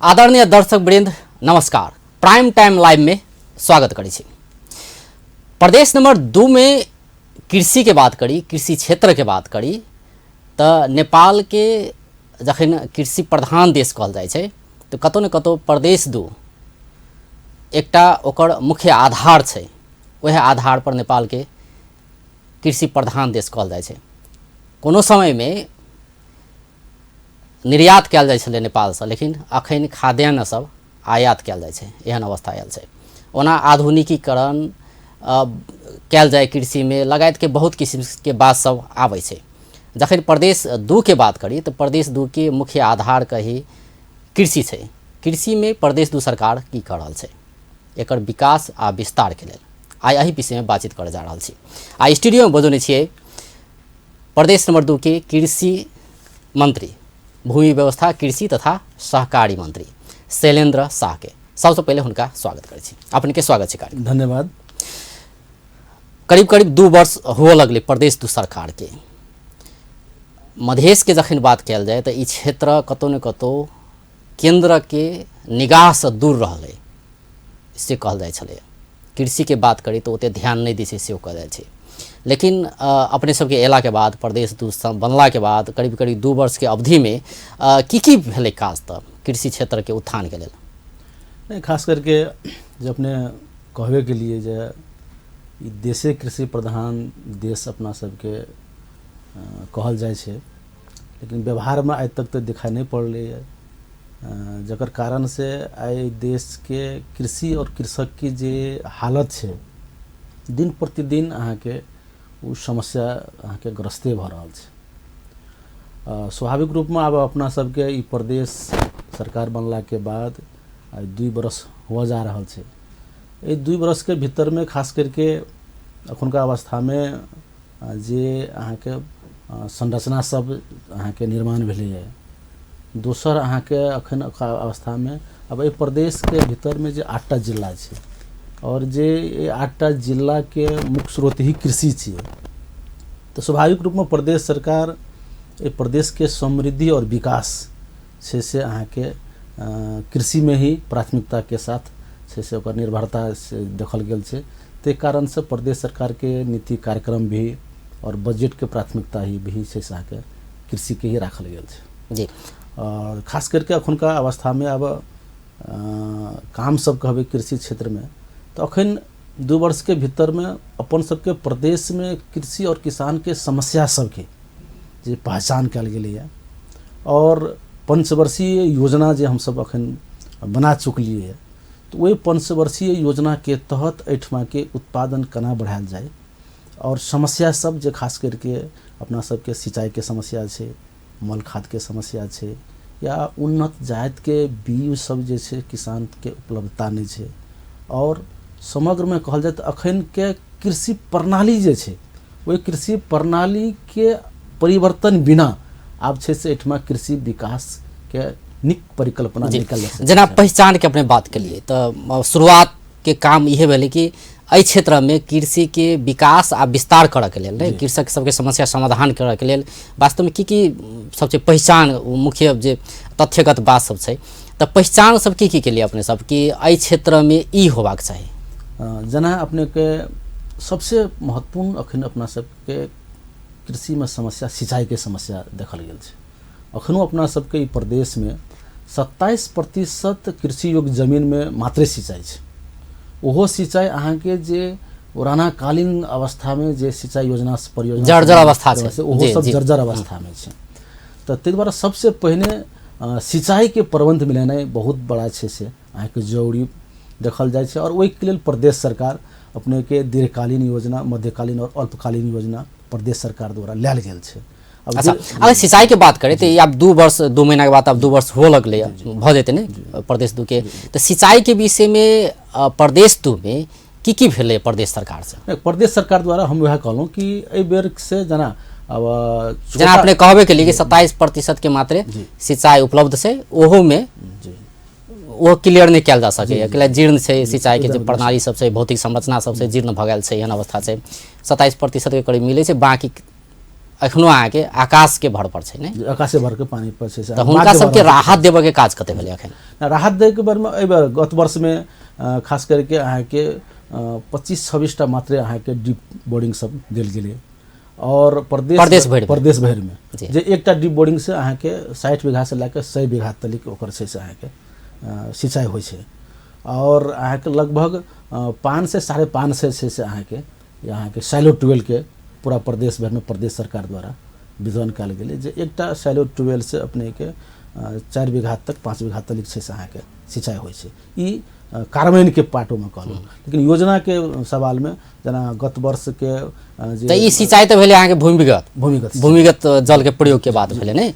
आदरणीय दर्शक वृंद नमस्कार। प्राइम टाइम लाइव में स्वागत करै छी। प्रदेश नंबर 2 में कृषि के बात करी, कृषि क्षेत्र के बात करी तऽ नेपाल के जखन कृषि प्रधान देश कहल जाइ छै तऽ कतौ ने कतौ प्रदेश 2 एकटा ओकर मुख्य आधार छै। वएह आधार पर नेपाल के कृषि प्रधान देश कहल जाइ छै। कोनो समय में निर्यात कयल जाइ छलै नेपालसँ, लेकिन अखन खाद्यान्न सब आयात कयल जाइ छै, एहन अवस्था आयल छै। ओना आधुनिकीकरण कयल जाय कृषिमे लगायतके बहुत किसिमके बात सब आबै छै। जखन प्रदेश 2 के बात करी तऽ प्रदेश 2 के मुख्य आधार कही कृषि छै। कृषिमे प्रदेश 2 सरकार की कऽ रहल छै एकर विकास आ विस्तारके लेल आइ एहि विषयमे बातचीत करऽ जा रहल छी। आ स्टूडियोमे बजौने छियै प्रदेश नंबर 2 के कृषि मंत्री, भूमि व्यवस्था कृषि तथा सहकारी मंत्री शैलेंद्र शाह के सबसे पहले हुनका स्वागत करै छी। अपने के स्वागत छै कार्यक्रम। धन्यवाद। करीब करीब 2 वर्ष हुअ लगलै प्रदेश 2 सरकार के। मधेश के जखन बात कयल जाय तऽ ई क्षेत्र कतौ ने कतौ केंद्र के निगाह से दूर रहलै से कहल जाइ छलै। कृषि के बात करी तऽ ओते ध्यान नहि दै छै सेहो कहल जाइ छै। लेकिन अपने सबके अयलाके बाद प्रदेश 2 बनलाके बाद करीब करीब 2 वर्षके अवधिमे की की भेलै काज तऽ कृषि क्षेत्रके उत्थानके लेल? नहीं, खास करके जे अपने कहबे के लिए जे ई देशे कृषि प्रधान देश अपना सबके कहल जाइ छै, लेकिन व्यवहारमे आइ तक तऽ दिखाई नहीं पड़लै है। जकर कारण से आइ देशके कृषि और कृषकके जे हालत छै दिन प्रतिदिन अहाँके ओ समस्या अहाँके ग्रस्ते भऽ रहल छै। स्वाभाविक रूपमे आब अपना सबके ई प्रदेश सरकार बनलाके बाद आइ 2 बरस हुअ जा रहल छै। एहि 2 बरसके भीतरमे खास करके अखुनका अवस्थामे जे अहाँके संरचना सब अहाँके निर्माण भेलैए, दोसर अहाँके अखन अवस्थामे आब एहि प्रदेशके भीतरमे जे 8टा जिला छै और जे एहि 8टा जिलाके मुख्य स्रोत ही कृषि छियै, तऽ स्वाभाविक रूपमे प्रदेश सरकार एहि प्रदेशके समृद्धि और विकास छै से अहाँके कृषिमे ही प्राथमिकताके साथ छै से ओकर निर्भरता से देखल गेल छै। ताहि कारणसँ प्रदेश सरकारके नीति कार्यक्रम भी और बजटके प्राथमिकता ही भी छै से अहाँके कृषिके ही राखल गेल छै जी। और खास करके अखुनका अवस्थामे आब काम सब कहबै कृषि क्षेत्रमे तऽ अखन 2 वर्षके भीतरमे अपन सबके प्रदेशमे कृषि और किसानके समस्या सबके जे पहचान कयल गेलैए और पंचवर्षीय योजना जे हमसब अखन बना चुकलियै तऽ ओहि पंचवर्षीय योजनाके तहत एहिठमाके उत्पादन केना बढ़ायल जाय और समस्या सब जे खास करके अपना सबके सिंचाईके समस्या छै, मल खादके समस्या छै, या उन्नत जातिके बीज सब जे छै किसानके उपलब्धता नहि छै और समग्रमे कहल जाय तऽ अखनके कृषि प्रणाली जे छै ओहि कृषि प्रणालीके परिवर्तन बिना आब छै से एहिठमा कृषि विकासके नीक परिकल्पना निकल जा। जेना पहिचानके अपने बात केलियै तऽ शुरुआत के काम इहे भेलै कि एहि क्षेत्रमे कृषिके विकास आ विस्तार करऽके लेल ने कृषक सबके समस्या समाधान करऽके लेल वास्तवमे की की सबसे पहिचान मुख्य जे तथ्यगत बात सब छै तऽ पहिचान सब की की केलियै अपने सब कि एहि क्षेत्रमे ई होबाक चाही? जेना अपनेके सबसे महत्वपूर्ण अखन अपना सबके कृषिमे समस्या सिंचाईके समस्या देखल गेल छै। अखनो अपना सबके ई प्रदेशमे 27% कृषि योग्य जमीनमे मात्रे सिंचाई छै। ओहो सिंचाई अहाँके जे पुरानाकालीन अवस्थामे जे सिंचाई योजना परियोजना जर्जर अवस्था छै, ओहो सब जर्जर अवस्थामे छै। तऽ ताहि दुआरे सबसे पहिने सिंचाईके प्रबन्ध मिलेनाइ बहुत बड़ा छै से अहाँके जरूरी देखल जाइ छै। और ओहिके लेल प्रदेश सरकार अपनेके दीर्घकालीन योजना, मध्यकालीन और अल्पकालीन योजना प्रदेश सरकार द्वारा लायल गेल छै। अच्छा, अगर सिंचाई के बात करें तो आब 2 वर्ष 2 महीना के बाद आब 2 वर्ष हो लगलै भऽ जेतै ने प्रदेश 2 के, तऽ सिंचाई के विषय में प्रदेश 2 में की की भेलै प्रदेश सरकार से? नहीं, प्रदेश सरकार द्वारा हम वएह कहलहुँ कि एहि बेर से जेना अब जेना अपने कहबे के लिए कि 27% के मात्रे सिंचाई उपलब्ध छै, ओहो में ओ क्लियर नहीं कयल जा सकैए, कैला जीर्ण छै सिंचाई के जे प्रणाली सब छै, भौतिक संरचना सब छै, जीर्ण भऽ गेल छै, एहन अवस्था छै। 27% के करीब मिलै छै, बाकी एखनो अहाँके आकाशके भर पर छै ने, आकाशे भरके पानि पर छै। तऽ हुनका सबके राहत देबऽके काज कते भेलै एखन? राहत दैके बारेमे एहि बेर गत वर्षमे खास करके अहाँके 25-26 टा मात्रे अहाँके डीप बोरिंग सब देल गेलै और प्रदेश भरिमे, जे एकटा डीप बोरिंग से अहाँके 60 बीघा से लए कऽ 100 बीघा तक ओकर छै से अहाँके सिंचाई होइ छै। और अहाँके लगभग 500 से 550 छै से अहाँके सैलो ट्यूबवेलके पूरा प्रदेश भरिमे प्रदेश सरकार द्वारा वितरण कयल गेलै, जे एकटा सैलो ट्यूबवेल से अपनेके 4 बीघा तक 5 बीघा तक छै से अहाँके सिंचाई होइ छै। ई कार्यान्वयनके पार्टोमे कहलहुँ, लेकिन योजनाके सवालमे जेना गत वर्षके तऽ ई सिंचाई तऽ भेलै अहाँके भूमिगत जलके प्रयोगके बात भेलै ने।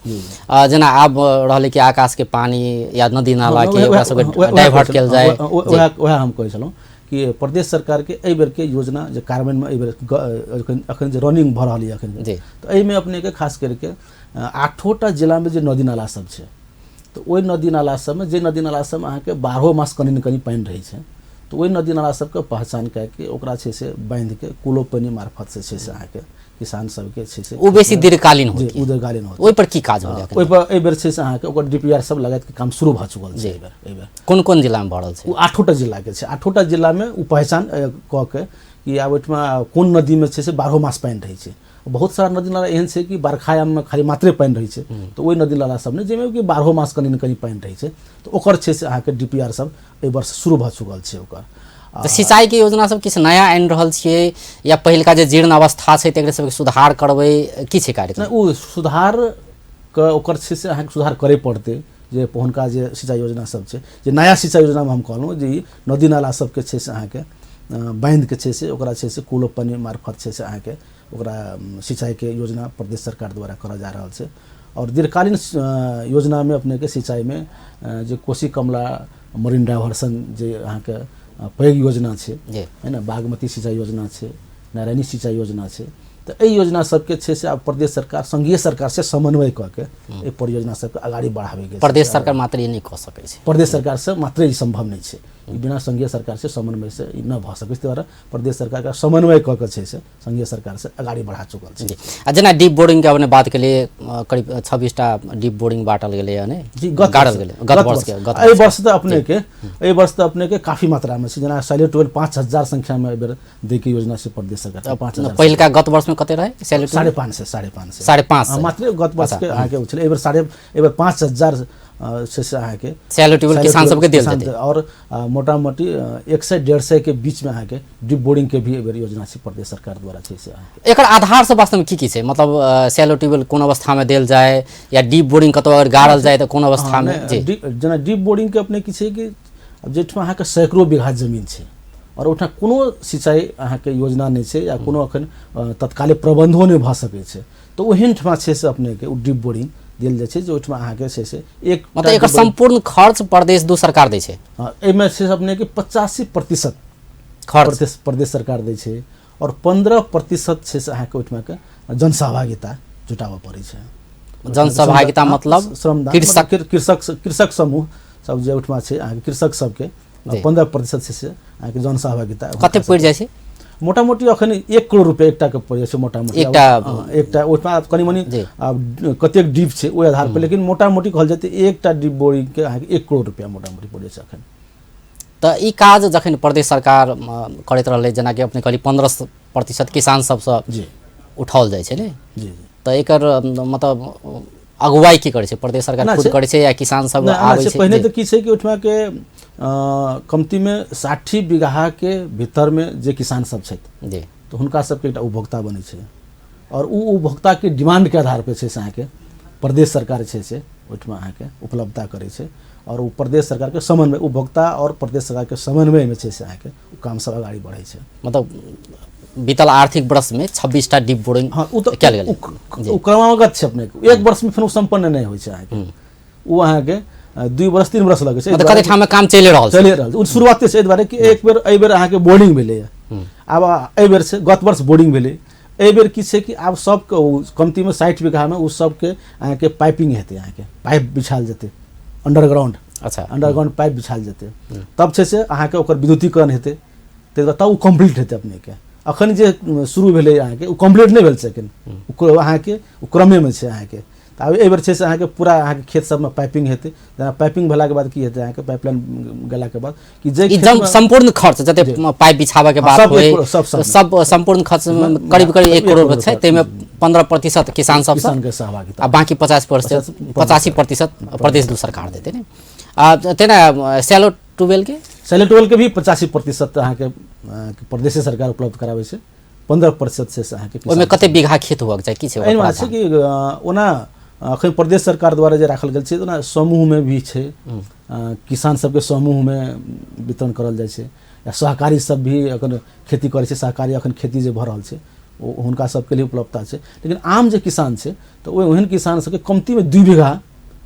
जेना आब रहलै कि आकाशके पानी या नदी नालाके ओकरा सबके डाइवर्ट कयल जाय, वएह हम कहै छलहुँ कि प्रदेश सरकारके एहि बेरके योजना जे कार्यान्वयनमे एहि बेर अखन जे रनिंग भऽ रहल यऽ अखन, तऽ एहिमे अपनेके खास करके 8टा जिलामे जे नदी नाला सब छै, तऽ ओहि नदी नाला सबमे जे नदी नाला सबमे अहाँके 12 मास कनि ने कनि पानि रहै छै, तऽ ओहि नदी नाला सबके पहचान कए के ओकरा छै से बान्हिके कुलो पानि मार्फत से छै से अहाँके किसान सबके छै से ओ बेसी दीर्घकालीन होत, ओ दीर्घकालीन होत। ओहि पर की काज होलै? ओहि पर एहि बेर छै से अहाँके ओकर डीपीआर सब लगायत के काम शुरू भऽ चुकल छै। एहि बेर कोन कोन जिलामे भऽ रहल छै? ओ 8टा जिलाके छै। 8टा जिलामे ओ पहचान कऽ के कि आब ओहिठमा कोन नदीमे छै से 12 मास पानि रहै छै। बहुत सारा नदी नाला एहन छै कि बरखायाममे खाली मात्रे पानि रहै छै, तऽ ओहि नदी नाला सब ने जाहिमे कि 12 मास कनि ने कनि पानि रहै छै, तऽ ओकर छै से अहाँके डीपीआर सब एहि वर्ष शुरू भऽ चुकल छै ओकर। तऽ सिंचाईके योजना सब किछु नया आनि रहल छियै या पहिलका जे जीर्ण अवस्था छै तकरे सबके सुधार करबै, की छै कार्यक्रम? ओ सुधार के ओकर छै से अहाँके सुधार करय पड़तै। जे हुनका जे सिंचाई योजना सब छै, जे नया सिंचाई योजनामे हम कहलहुँ जे ई नदी नाला सबके छै से अहाँके बान्हिके छै से ओकरा छै से कुलो पानि मार्फत छै से अहाँके ओकरा सिंचाईके योजना प्रदेश सरकार द्वारा करल जा रहल छै। और दीर्घकालीन योजनामे अपनेके सिंचाईमे जे कोशी कमला मरीन डाइवर्सन जे अहाँके पैघ योजना छै है ने, बागमती सिंचाई योजना छै, नारायणी सिंचाई योजना छै, तऽ एहि योजना सबके छै से आब प्रदेश सरकार संघीय सरकार से समन्वय कऽ के एहि परियोजना सबके अगाडि बढ़ाबैके। प्रदेश सरकार मात्र ई नहि कऽ सकै छै, प्रदेश सरकार से मात्रे ई सम्भव नहि छै, ई बिना संघीय सरकार से समन्वय से ई नहि भऽ सकै छै। ताहि दुआरे प्रदेश सरकारके समन्वय कऽ के छै से संघीय सरकार से अगाडि बढ़ा चुकल छै। आ जेना डीप बोरिंगके अपने बात केलियै, करीब 26टा डीप बोरिंग बाँटल गेलै ने जी, गाड़ल गेलै गत वर्ष के। एहि वर्ष तऽ अपनेके एहि वर्ष तऽ अपनेके काफी मात्रामे छै, जेना सैलो ट्यूबवेल 5000 संख्यामे एहि बेर दैके योजना से प्रदेश सरकार 5000। पहिलका गत वर्षमे कते रहै? 550 550 550 मात्रे गत वर्षके अहाँके छलै। एहि बेर 5000 छै से अहाँके सैलो ट्यूबवेल किसान सबके देल जेतै। और मोटामोटी 100 150 के बीचमे अहाँके डीप बोरिंग के भी एहि बेर योजना छै प्रदेश सरकार द्वारा छै से अहाँके। एकर आधार से वास्तवमे की की छै? मतलब सैलो ट्यूबवेल कोन अवस्थामे देल जाय या डीप बोरिंग कतौ अगर गाड़ल जाय तऽ कोन अवस्थामे? जेना डीप बोरिंग के अपने की छै कि जाहिठाम अहाँके सैकड़ो बीघा जमीन छै और ओहिठाम कोनो सिंचाई अहाँके योजना नहि छै या कोनो अखन तत्काले प्रबन्धो नहि भऽ सकै छै, तऽ ओहन ठमा छै से अपनेके ओ डीप बोरिंग देल जाइ छै, जे ओहिठमा अहाँके छै से एक मतलब एकर सम्पूर्ण खर्च प्रदेश दू सरकार दै छै। एहिमे छै अपनेके 85% खर्च प्रदेश सरकार दै छै और 15% छै से अहाँके ओहिठमाके जनसहभागिता जुटाबऽ पड़ै छै। जनसहभागिता मतलब श्रमदान, कृषक समूह सब जे ओहिठमा छै अहाँके कृषक सबके 15% छै से अहाँके जनसहभागिता। कते पड़ि जाइ छै? मोटामोटी अखन 1 करोड़ रुपया एकटाके पड़ि जाइ छै मोटामोटी, एकटा ओहिठमा कनि मनि आब कतेक डीप छै ओहि आधार पर, लेकिन मोटामोटी कहल जेतै एकटा डीप बोरिंगके अहाँके 1 करोड़ रुपया मोटामोटी पड़ि जाइ छै अखन। तऽ ई काज जखन प्रदेश सरकार करैत रहलै, जेनाकि अपने कहली 15% किसान सबसँ उठाओल जाइ छै ने, जी, तऽ एकर मतलब अगुवाई की करै छै? प्रदेश सरकार खुद करै छै या किसान सब आबै छै? पहिने तऽ की छै कि ओहिठमाके कमतीमे 60 बीघाके भीतरमे जे किसान सब छथि जी, तऽ हुनका सबके एकटा उपभोक्ता बनै छै और ओ उपभोक्ताके डिमांडके आधार पर छै से अहाँके प्रदेश सरकार छै से ओहिठमा अहाँके उपलब्धता करै छै और ओ प्रदेश सरकारके समन्वय, उपभोक्ता और प्रदेश सरकारके समन्वयमे छै से अहाँके ओ काम सब अगाडि बढ़ै छै। मतलब बीतल आर्थिक वर्षमे 26टा डीप बोरिंग कयल गेलै, ओ क्रमागत छै अपनेके, एक वर्षमे फेर ओ सम्पन्न नहि होइ छै अहाँके, ओ अहाँके 2 वर्ष 3 वर्ष लगै छै। मतलब कते ठाममे काम चलि रहल छै, ओ शुरुआते छै। एहि दुआरे कि एक बेर एहि बेर अहाँके बोरिंग भेलैए, आब एहि बेर छै गत वर्ष बोरिंग भेलै, एहि बेर की छै कि आब सबके ओ कमतीमे 60 बीघामे ओ सबके अहाँके पाइपिंग हेतै, अहाँके पाइप बिछायल जेतै अंडरग्राउंड, अच्छा अंडरग्राउंड पाइप बिछायल जेतै, तब छै से अहाँके ओकर विद्युतीकरण हेतै, ताहि दुआरे तब ओ कम्प्लीट हेतै अपनेके। अखन जे शुरू भेलै अहाँके ओ कम्प्लीट नहि भेल छै एखन, ओ अहाँके ओ क्रमेमे छै अहाँके। तऽ आब एहि बेर छै से अहाँके पूरा अहाँके खेत सबमे पाइपिंग हेतै। जेना पाइपिंग भेलाके बाद की हेतै अहाँके पाइपलाइन गेलाके बाद कि जे सम्पूर्ण खर्च जते पाइप बिछाबऽ के बात होय सब सम्पूर्ण खर्च करीब करीब 1 करोड़ छै, ताहिमे 15% किसान सब के सहभागिता आ बाकी 85% प्रदेश दू सरकार देतै ने। आ तेना सैलो ट्यूबवेल के, सैलो ट्यूबवेल के भी 85% अहाँके प्रदेश सरकार उपलब्ध कराबै छै, 15% से अहाँके। ओहिमे कते बीघा खेत हुअ के चाही की छै? एहिमे छै कि ओना अखन प्रदेश सरकार द्वारा जे राखल गेल छै ओना समूहमे भी छै, किसान सबके समूहमे वितरण करल जाइ छै, या सहकारी सब भी अखन खेती करै छै, सहकारी अखन खेती जे भऽ रहल छै ओ हुनका सबके लिए उपलब्धता छै। लेकिन आम जे किसान छै तऽ ओहन किसान सबके कमतीमे 2 बीघा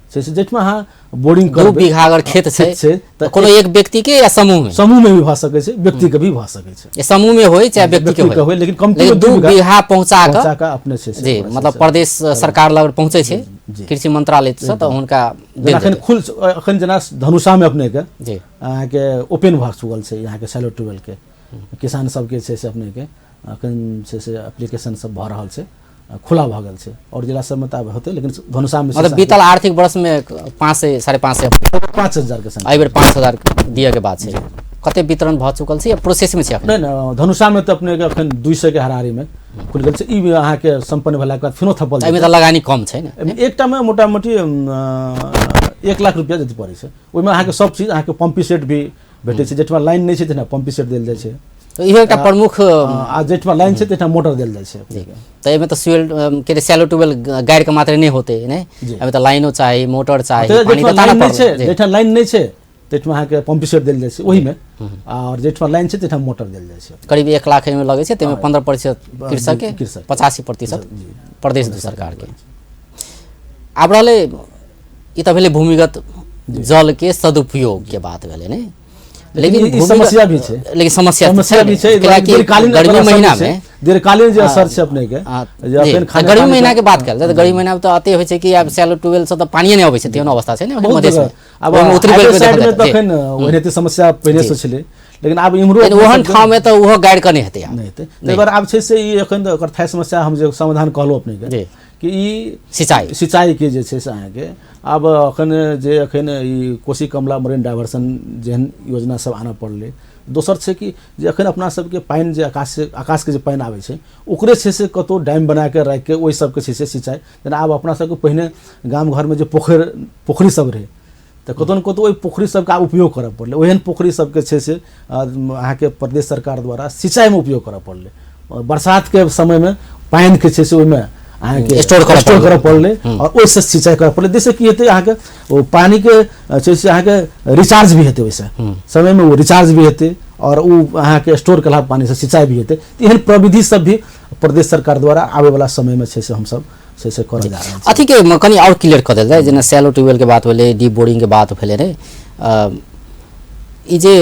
छै से जाहिठाम अहाँ बोरिंग 2 बीघा अगर खेत छै तऽ कोनो एक व्यक्ति के या समूह में, समूह में भी भऽ सकै छै, व्यक्ति के भी भऽ सकै छै, समूह में होय चाहे व्यक्ति के होय, लेकिन कमती 2 बीघा पहुंचा के अपने छै जी, मतलब प्रदेश सरकार लग पहुंचे छै कृषि मंत्रालय से तऽ हुनका अखन खुल अखन जेना धनुषा में अपने के जी अहाँके ओपन भऽ चुकल छै अहाँके सैलो ट्यूबवेल के किसान सबके छै से अपने के अखन छै से एप्लीकेशन सब भऽ रहल छै, खुला भऽ गेल छै। और जिला सबमे तऽ आब हेतै, लेकिन धनुषामे मतलब बीतल आर्थिक वर्षमे 5 से 5.5 5,000 के संख्या एहि बेर 5,000 दिअ के बात छै। कते वितरण भऽ चुकल छै या प्रोसेसमे छै? नहि नहि, धनुषामे तऽ अपनेके अखन 200 के हरारीमे खुलि गेल छै। ई अहाँके सम्पन्न भेलाके बाद फेरो थपल एहिमे तऽ लगानी कम छै ने, एकटामे मोटामोटी 1 लाख रुपैआ जति पड़ै छै। ओहिमे अहाँके सब चीज अहाँके पम्पी सेट भी भेटै छै, जाहिठाम लाइन नहि छै तहिना पम्पी सेट देल जाइ छै, तऽ इहो एकटा प्रमुख, आ जाहिठाम लाइन छै तहिठाम मोटर देल जाइ छै। तऽ एहिमे तऽ सुएल के सैलो ट्यूबवेल गाड़ि के मात्रे नहि होतै ने, एहिमे तऽ लाइनो चाही, मोटर चाही, पानी तऽ लाइन नहि छै, जाहिठाम लाइन नहि छै ताहिठाम अहाँके पम्पी सेट देल जाइ छै ओहिमे, आओर जाहिठाम लाइन छै ताहिठाम मोटर देल जाइ छै। करीब 1 लाख एहिमे लगै छै, ताहिमे 15% कृषक के, 85% प्रदेश सरकार के। आब रहलै ई तऽ भेलै भूमिगत जल के सदुपयोग के बात भेलै ने, लेकिन समस्या भी छै, लेकिन समस्या भी छै गर्मी महीना में दीर्घकालीन जे असर छै अपने के। गर्मी महीना के बात कयल जाय तऽ गर्मी महीना में तऽ अते होइ छै कि आब सैलो ट्यूबवेल से तऽ पानिये नहि अबै छै, तेहन अवस्था छै ने मधेश में। आब उत्तरी बेल्ट में साइड में तऽ अखन ओहने समस्या पहिने से छलै, लेकिन आब इम्हरो ओहन ठाम में तऽ ओहो गाड़ि कऽ नहि हेतै, नहि हेतै। ताहि दुआरे आब छै से ई अखन ओकर थाह समस्या हम जे समाधान कहलहुँ अपने के कि ई सिंचाई सिंचाई के जे छै से अहाँके आब अखन जे अखन ई कोसी कमला मरीन डाइवर्सन जेहन योजना सब आनऽ पड़लै। दोसर छै कि जे अखन अपना सबके पानि जे आकाशके जे पानि आबै छै ओकरे छै से कतहु डैम बनाके राखिके ओहि सबके छै से सिंचाई। जेना आब अपना सबके पहिने गाम घरमे जे पोखरि सब रहै तऽ कतहु ने कतहु ओहि पोखरि सबके आब उपयोग करऽ पड़लै, ओहन पोखरि सबके छै से अहाँके प्रदेश सरकार द्वारा सिंचाइमे उपयोग करऽ पड़लै। बरसातके समयमे पानिके छै से ओहिमे अहाँके स्टोर करऽ पड़लै आओर ओहिसँ सिंचाइ करऽ पड़लै, जाहिसँ की हेतै अहाँके ओ पानिके छै से अहाँके रिचार्ज भी हेतै, ओहिसँ समयमे ओ रिचार्ज भी हेतै आओर ओ अहाँके स्टोर केलहा पानिसँ सिंचाइ भी हेतै। एहन प्रविधि सब भी प्रदेश सरकार द्वारा आबैवला समयमे छै से हमसब से से करऽ जा रहल छी। अथीके कनि आओर क्लियर कऽ देल जाय, जेना सैलो ट्यूबवेलके बात भेलै, डीप बोरिंगके बात भेलै रे, ई जे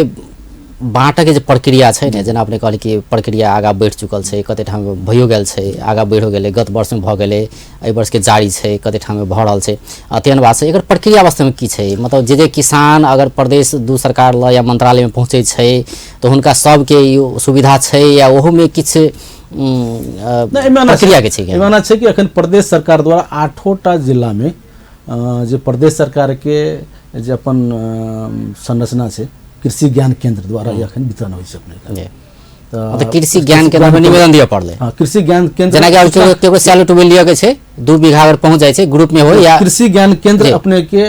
बाँटऽके जे प्रक्रिया छै ने, जेना अपने कहलियै कि प्रक्रिया आगाँ बढ़ि चुकल छै, कते ठाम भइयो गेल छै, आगाँ बढ़ियो गेलै, गत वर्षमे भऽ गेलै, एहि वर्षके जारी छै, कते ठाम भऽ रहल छै, तेहन बात छै। एकर प्रक्रिया वास्तवमे की छै? मतलब जे जे किसान अगर प्रदेश दू सरकार लग या मंत्रालयमे पहुँचै छै तऽ हुनका सबके ई सुविधा छै या ओहोमे किछु प्रक्रिया के छै? एहिमे छै कि अखन प्रदेश सरकार द्वारा 8टा जिलामे जे प्रदेश सरकारके जे अपन संरचना छै कृषि ज्ञान केंद्र द्वारा अखन वितरण होइ छै अपने। तऽ कृषि ज्ञान केंद्र में निवेदन दिअ पड़लै। हाँ, कृषि ज्ञान केंद्र जेना कि केकरो सैलो ट्यूबवेल लिअ के छै, 2 बीघा अगर पहुंच जाइ छै ग्रुप में हो या कृषि ज्ञान केंद्र अपने के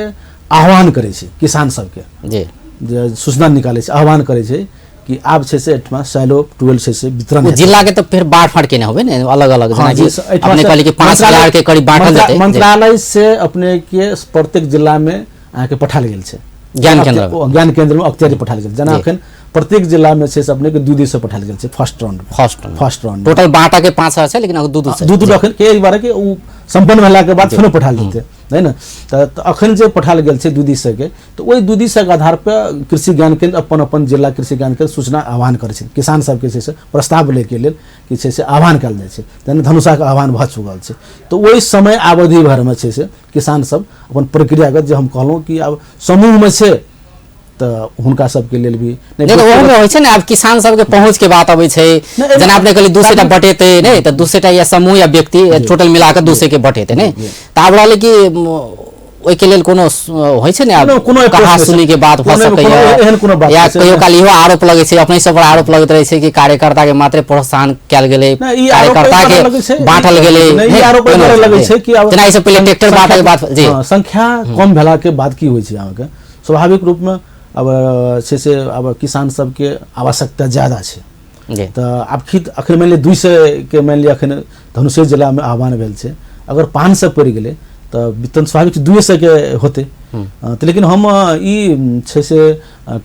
आह्वान करै छै किसान सबके जी, जे सूचना निकालै छै, आह्वान करै छै कि आब छै से एहिठमा सैलो ट्यूबवेल छै से वितरण। जिला के तऽ फेर बाँट फाँट केने होबे ने अलग अलग, जेना कि अपने कहलियै कि 5,000 के करीब बाँटल जेतै। मंत्रालय से अपने के प्रत्येक जिला में अहाँके पठायल गेल छै ज्ञान केंद्र, ज्ञान केंद्र में अख्तियारी पठायल गेल। जेना अखन प्रत्येक जिला में छै से अपने के 2-2 सौ पठायल गेल छै फर्स्ट राउंड टोटल बाँटा के 5,000 छै, लेकिन 2-2 अखन के एक बार के उ सम्पन्न भेला के बाद फेरो पठायल जेतै है ने। तऽ अखन जे पठायल गेल छै 2-2 सौ के, तऽ ओहि 2-2 सौ के आधार पर कृषि ज्ञान केंद्र अपन अपन जिला कृषि ज्ञान केंद्र सूचना आह्वान करै छै किसान सबके छै से प्रस्ताव लै के लेल कि छै से आह्वान कयल जाइ छै। जेना धनुषाके आह्वान भऽ चुकल छै, तऽ ओहि समय अवधि भरिमे छै से किसान सब अपन प्रक्रियागत जे हम कहलहुँ कि आब समूहमे छै तऽ हुनका सबके लेल भी नहि ओहोमे होइ छै ने, आब किसान सबके पहुँच के बात अबै छै। जेना अपने कहलियै 200 टा बटेतै नहि, तऽ 200 टा या समूह या व्यक्ति टोटल मिला कऽ 200 के बटेतै नहि, तऽ आब रहलै कि ओहिके लेल कोनो होइ छै ने, आब कोनो कहा सुनी के बात भऽ सकैया एहन कोनो बात, या कहियो काल इहो आरोप लगै छै, अपने सब पर आरोप लगैत रहै छै कि कार्यकर्ता के मात्रे प्रोत्साहन कयल गेलै, कार्यकर्ता के बाँटल गेलै। ई आरोप लगै छै कि जेना एहिसँ पहिले ट्रैक्टर बाँटै के बात जी, संख्या कम भेला के बाद की होइ छै अहाँके स्वाभाविक रूप में अब छै से अब किसान सबके आवश्यकता ज्यादा छै। तऽ आब खीत अखन मानि लिअ 200 के मानि लिअ अखन धनुषे जिलामे आह्वान भेल छै, अगर 500 पड़ि गेलै तऽ वितरण स्वाभाविक 200 के होतै। तऽ लेकिन हम ई छै से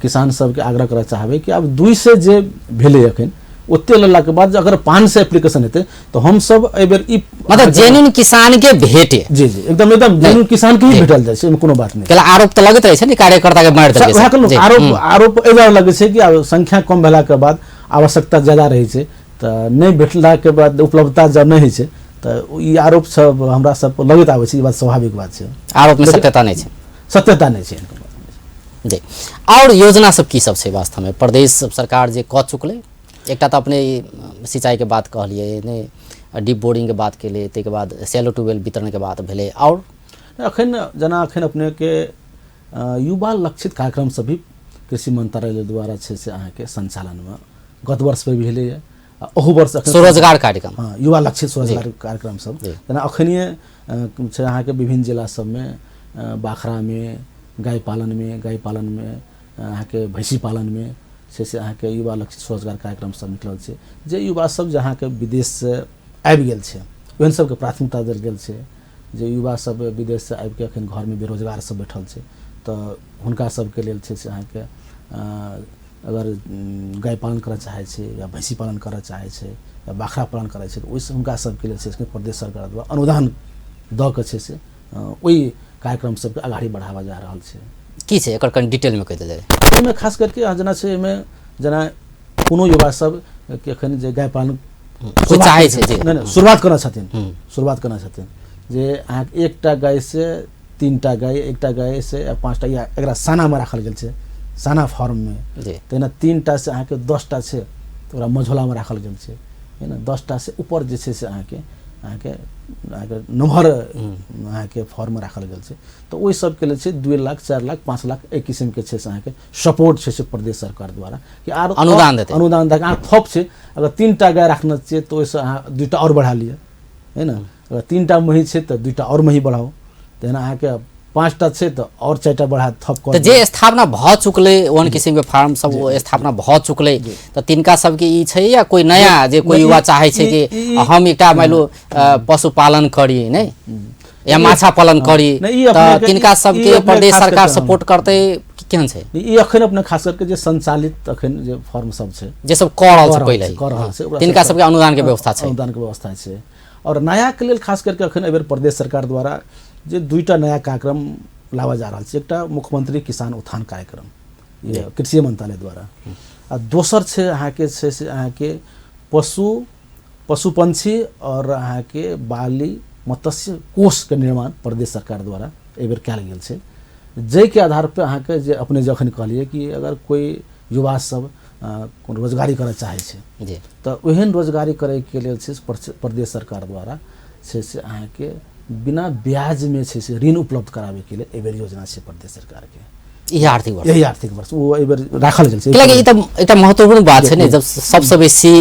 किसान सबके आग्रह करऽ चाहबै कि आब 200 जे भेलै अखन ओते लेलाके बाद अगर 500 एप्लीकेशन हेतै तऽ हमसब एहिबेर ई मतलब जेन्युइन किसान के भेटे। जी जी एकदम एकदम जेन्युइन किसान के ही भेटल जाइ छै, एहिमे कोनो बात नहि। केला आरोप तऽ लगैत रहै छै ने कार्यकर्ता के मारि देलकै। वएह कहलहुँ, आरोप एहि दुआरे लगै छै कि आब संख्या कम भेलाके बाद आवश्यकता ज्यादा रहै छै, तऽ नहि भेटलाके बाद उपलब्धता जब नहि होइ छै तऽ ई आरोप सब हमरा सब पर लगैत आबै छै। ई बात स्वाभाविक बात छै, आरोप में सत्यता नहि छै, सत्यता नहि छै जी। और योजना सब की सब छै वास्तव में प्रदेश सरकार जे कऽ चुकलै? एकटा तऽ अपने सिंचाई के बात कहलियै ने, डीप बोरिंग के बात केलियै, ताहिके बाद सेलो ट्यूबवेल वितरण के बात भेलै। और अखन जेना अखन अपने के युवा लक्षित कार्यक्रम सब भी कृषि मंत्रालय द्वारा छै से अहाँके संचालनमे गत वर्ष पर भी भेलैए, अहू वर्ष स्वरोजगार कार्यक्रम, हँ युवा लक्षित स्वरोजगार कार्यक्रम सब जेना अखनिए छै अहाँके विभिन्न जिला सबमे बाखरामे गाय पालनमे अहाँके भैँसी पालनमे छै से अहाँके युवा लक्षित स्वरोजगार कार्यक्रम सब निकलल छै। जे युवा सब जे अहाँके विदेशसँ आबि गेल छै ओहन सबके प्राथमिकता देल गेल छै। जे युवा सब विदेशसँ आबिके अखन घरमे बेरोजगार सब बैठल छै तऽ हुनका सबके लेल छै से अहाँके अगर गाय पालन करऽ चाहै छै या भैँसी पालन करऽ चाहै छै या बाखरा पालन करै छै तऽ ओहिसँ हुनका सबके लेल छै प्रदेश सरकार द्वारा अनुदान दऽ कऽ छै से ओहि कार्यक्रम सबके अगाडि बढ़ावा जा रहल छै। की छै एकर कनि डिटेलमे कहि देल जाय? एहिमे खास करके जेना छै एहिमे जेना कोनो युवा सब के एखन जे गाय पालन चाहै छै, नहि शुरुआत करऽ छथिन जे अहाँके एकटा गाय से 3टा गाय, एकटा गाय से 5टा या एकरा सानामे राखल गेल छै साना फार्ममे, तहिना 3टा से अहाँके 10टा छै तऽ ओकरा मझोलामे राखल गेल छै, है ने। 10टा से ऊपर जे छै से अहाँके अहाँके अहाँके नमहर अहाँके फार्ममे राखल गेल छै। तऽ ओहि सबके लेल छै 2 लाख 4 लाख 5 लाख एहि किसिमके छै से अहाँके सपोर्ट छै से प्रदेश सरकार द्वारा कि आर अनुदान देतै, अनुदान दऽ कऽ अहाँ थप छै। अगर 3टा गाय राखने छियै तऽ ओहिसँ अहाँ 2टा आओर बढ़ा लिअ, है ने। अगर 3टा महीस छै तऽ 2टा आओर मही बढ़ाउ, तहन अहाँके 5टा छै तऽ आओर 4टा बढ़ा थप कऽ। जे स्थापना भऽ चुकलै ओहन किसिमके फार्म सब ओ स्थापना भऽ चुकलै तऽ तिनका सबके ई छै या कोइ नया जे कोइ युवा चाहै छै कि हम एकटा मानि लू पशुपालन करी नहि या माछा पालन करी तऽ तिनका सबके प्रदेश सरकार सपोर्ट करतै केहन छै? ई अखन अपने खास करके जे संचालित अखन जे फार्म सब छै जे सब कऽ रहल छै पहिले कऽ रहल छै तिनका सबके अनुदान के व्यवस्था छै, अनुदान के व्यवस्था छै। और नया के लेल खास करके अखन एहि बेर प्रदेश सरकार द्वारा जे 2टा नया कार्यक्रम लाबल जा रहल छै, एकटा मुख्यमंत्री किसान उत्थान कार्यक्रम कृषि मंत्रालय द्वारा, आ दोसर छै अहाँके छै से अहाँके पशु पंछी और अहाँके बाली मत्स्य कोषके निर्माण प्रदेश सरकार द्वारा एहि बेर कयल गेल छै, जाहिके आधार पर अहाँके जे अपने जखन कहलियै कि अगर कोइ युवा सब कोनो रोजगारी करऽ चाहै छै तऽ ओहन रोजगारी करैके लेल छै प्रदेश सरकार द्वारा छै से अहाँके बिना ब्याजमे छै से ऋण उपलब्ध कराबैके लेल एहिबेर योजना छै प्रदेश सरकारके। इएह आर्थिक वर्ष, यही आर्थिक वर्ष ओ एहिबेर राखल गेल छै। कियाकि ई तऽ एकटा महत्वपूर्ण बात छै ने, जब सबसँ बेसी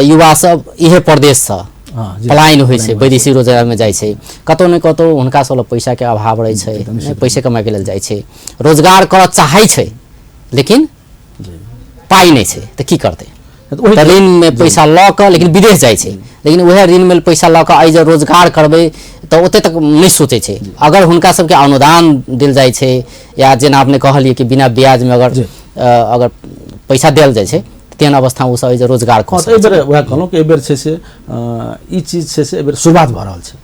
युवा सब इहे प्रदेशसँ पलायन होइ छै, वैदेशिक रोजगारमे जाइ छै, कतहु ने कतहु हुनका सब लग पैसाके अभाव रहै छै, पैसे कमाइके लेल जाइ छै, रोजगार करऽ चाहै छै लेकिन पाइ नहि छै तऽ की करतै? तऽ ऋणमे पैसा लऽ कऽ लेकिन विदेश जाइ छै, लेकिन उएह ऋणमे पैसा लऽ कऽ एहि जे रोजगार करबै तऽ ओते तक नहि सोचै छै। अगर हुनका सबके अनुदान देल जाइ छै या जेना अपने कहलियै कि बिना ब्याजमे अगर अगर पैसा देल जाइ छै तेहन अवस्था ओ सब एहि जे रोजगार कऽ सकै। एहिबेर वएह कहलहुँ कि एहिबेर छै से ई चीज छै से एहिबेर शुरुआत भऽ रहल छै।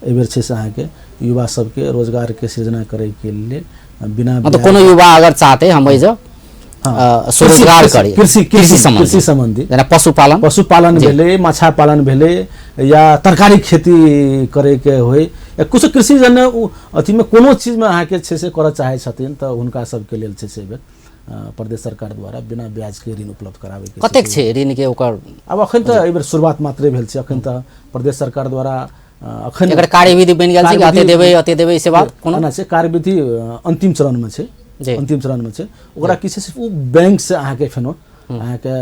एहिबेर छै से अहाँके युवा सबके रोजगारके सृजना करैके लेल बिना मतलब कोनो युवा अगर चाहते हम एहि जे स्वरोजगार करी कृषि सम्बन्धी जेना पशुपालन भेलै, माछा पालन भेलै या तरकारी खेती करैके होइ या किछु कृषि जन्य अथीमे कोनो चीजमे अहाँके छै से करऽ चाहै छथिन तऽ हुनका सबके लेल छै से एहिबेर प्रदेश सरकार द्वारा बिना ब्याजके ऋण उपलब्ध कराबैके कतेक छै ऋणके ओकर? आब अखन तऽ एहिबेर शुरुआत मात्रे भेल छै। अखन तऽ प्रदेश सरकार द्वारा अखन एकर कार्यविधि बनि गेल छै कि अते देबै अते देबै से बात कोनो एना छै? कार्यविधि अंतिम चरणमे छै, अंतिम चरणमे छै। ओकरा की छै से ओ बैंक से अहाँके फेनो अहाँके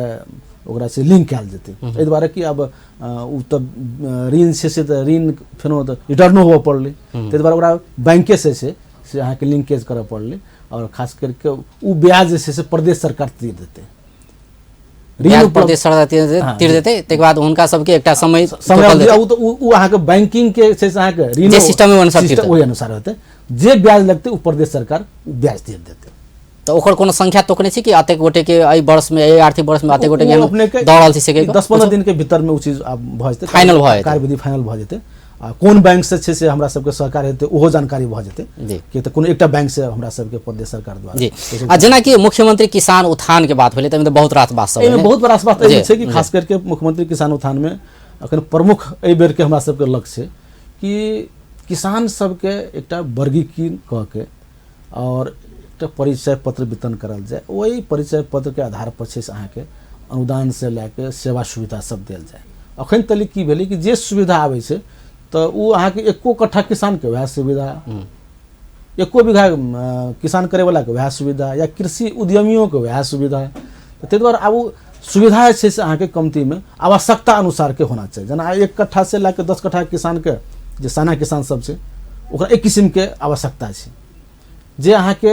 ओकरा से लिंक कयल जेतै, एहि दुआरे कि आब ओ तऽ ऋण छै से तऽ ऋण फेनो तऽ रिटर्नो होबऽ पड़लै, ताहि दुआरे ओकरा बैंके से छै से अहाँके लिंकेज करऽ पड़लै। और खास करके ओ ब्याज जे छै से प्रदेश सरकार तीर देतै, ऋण प्रदेश सरकार तीर देतै। ताहिके बाद हुनका सबके एकटा समय समय ओ अहाँके बैंकिंग के छै से अहाँके ऋण जे सिस्टम अनुसार ओहि अनुसार हेतै, जे ब्याज लगतै ओ प्रदेश सरकार ओ ब्याज तीर देतै। तऽ ओकर कोनो संख्या तोकने छै कि अतेक गोटे के एहि वर्ष में, एहि आर्थिक वर्ष में अतेक गोटे के दऽ रहल छै से? 10-15 दिन के भीतर में ओ चीज आब भऽ जेतै, फाइनल भऽ जेतै, कार्यविधि फाइनल भऽ जेतै। आ कोन बैंक से छै से हमरा सबके सहकार हेतै ओहो जानकारी भऽ जेतै, कि तऽ कोनो एकटा बैंक से हमरा सबके प्रदेश सरकार द्वारा जी। आ जेनाकि मुख्यमंत्री किसान उत्थान के बात भेलै तऽ बहुत रास बात सब एहिमे बहुत रास बात एहिमे छै कि खास करके मुख्यमंत्री किसान उत्थान में अखन प्रमुख एहि बेर के हमरा सबके लक्ष्य छै कि किसान सबके एकटा वर्गीकरण कऽ के और एकटा परिचय पत्र वितरण करल जाय। ओहि परिचय पत्र के आधार पर छै से अहाँके अनुदान से लए के सेवा सुविधा सब देल जाय। अखन तलिक की भेलै कि जे सुविधा आबै छै तऽ ओ अहाँके एको कट्ठा किसानके वएह सुविधा, एको बीघा किसान करैवलाके वएह सुविधा, या कृषि उद्यमियोके वएह सुविधा। तऽ ताहि दुआरे आब ओ सुविधा जे छै से अहाँके कमतीमे आवश्यकता अनुसारके होना चाही। जेना 1 कट्ठा से लए कऽ 10 कट्ठा किसानके जे साना किसान सब छै ओकरा एक किसिमके आवश्यकता छै, जे अहाँके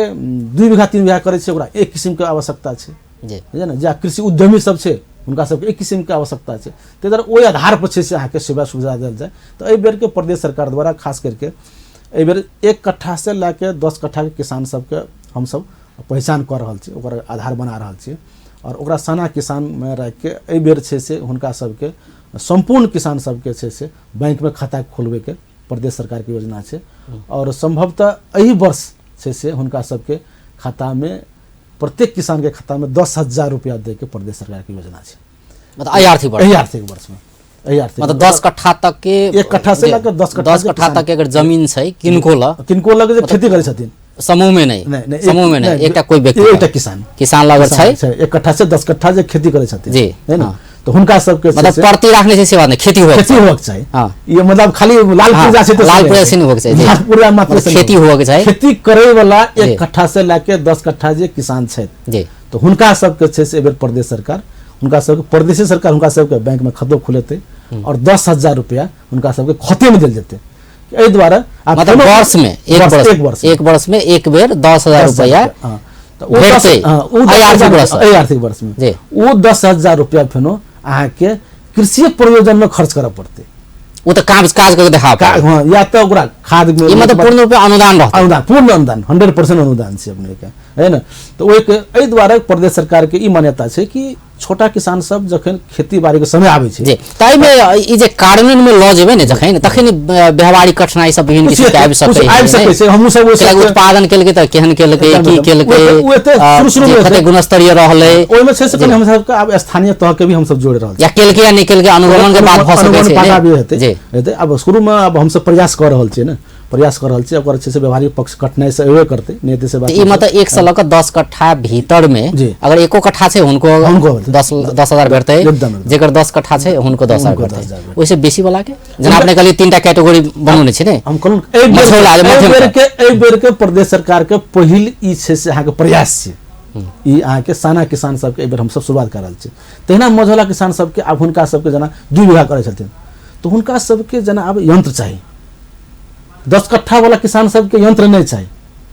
2 बीघा 3 बीघा करै छै ओकरा एक किसिमके आवश्यकता छै, बुझलियै ने। जे कृषि उद्यमी सब छै हुनका सबके एक किसिमके आवश्यकता छै, ताहि दुआरे ओहि आधार पर छै से अहाँके सेवा सुविधा देल जाय। तऽ एहि बेरके प्रदेश सरकार द्वारा खास करके एहि बेर 1 कट्ठा से लए के 10 कट्ठाके किसान सबके हमसब पहचान कऽ रहल छी, ओकर आधार बना रहल छी और ओकरा साना किसानमे राखिके एहि बेर छै से हुनका सबके सम्पूर्ण किसान सबके छै से बैंकमे खाता खोलबैके प्रदेश सरकारके योजना छै। और संभवतः एहि वर्ष छै से हुनका सबके खातामे प्रत्येक किसानके खातामे 10,000 रुपया दैके प्रदेश सरकारके योजना छै। मतलब एहि आर्थिक वर्ष, एहि आर्थिक वर्षमे, एहि आर्थिक मतलब 10 कट्ठा तक के, 1 कट्ठा से लऽ कऽ 10 कट्ठा, 10 कट्ठा तक के अगर जमीन छै किनको लग, किनको लग जे खेती करै छथिन, समूह में नहीं, नहीं, समूह में नहीं, एकटा कोई व्यक्ति, एकटा किसान, किसान लग छै 1 कट्ठा से 10 कट्ठा जे खेती करै छथिन जी, है ना, तो हुनका सबके मतलब परती राखने छै से बात नहीं, खेती होयक खेती होयक चाही। ये मतलब खाली लाल पुर्जा छै तऽ लाल पुर्जा से नहीं होयक चाही, लाल पुर्जा मात्र से खेती होयक चाही। खेती करै वाला 1 कट्ठा से लए के 10 कट्ठा जे किसान छथि जी, तो हुनका सबके छै से एहि बेर प्रदेश सरकार हुनका सबके प्रदेश सरकार हुनका सबके बैंक में खतो खोलेतै और 10,000 रुपया हुनका सबके खते में देल जेतै। एहि दुआरे मतलब वर्ष में एक वर्ष में एक बेर 10,000 रुपया एहि आर्थिक वर्ष में ओ 10,000 रुपया फेनो अहाँके कृषि प्रयोजन में खर्च करऽ पड़तै। ओ तऽ काज काज करके देखा हाँ, या तऽ ओकरा खाद में मतलब पूर्ण रूपे अनुदान रहतै, अनुदान पूर्ण अनुदान 100% अनुदान छै अपने के, है ना। तऽ ओहिके एहि दुआरे प्रदेश सरकार के ई मान्यता छै कि छोटा किसान सब जखन खेती बाड़ी के समय आबै छै जी, ताहिमे ई जे कार्यान्वयन में लऽ जेबै ने जखन तखन व्यवहारिक कठिनाई सब विभिन्न किसिम के आबि सकै आबि सकै छै। हमहूँ सब ओहि उत्पादन केलकै तऽ केहन केलकै, की केलकै, कते गुणस्तरीय रहलै, ओहिमे छै से कनि हम सबके आब स्थानीय तह के भी हमसब जोड़ि रहल या केलकै या नहि केलकै अनुगमन के बाद भऽ सकै छै हेतै हेतै। आब शुरू में आब हमसब प्रयास कऽ रहल छियै ने, प्रयास कऽ रहल छियै, ओकर छै से व्यवहारिक पक्ष कठिनाई से एबे करतै, नहि हेतै से बात। ई मतलब 1 से लऽ कऽ 10 कट्ठा भीतर में अगर 1 कट्ठा छै हुनको 10,000 भेटतै, जेकर 10 कट्ठा छै हुनको 10,000 भेटतै। ओहिसँ बेसी वाला के जेना अपने कहलियै 3टा कैटेगरी बनौने छै ने, हम कहलहुँ एहि बेर के प्रदेश सरकार के पहिल ई छै से अहाँके प्रयास छै, ई अहाँके साना किसान सबके एहि बेर हमसब शुरुआत कऽ रहल छी। तहिना मझौला किसान सबके आब हुनका सबके जेना 2 बीघा करै छथिन तऽ हुनका सबके जेना आब यंत्र चाही, 10 कट्ठा वाला किसान सबके यंत्र नहीं चाही,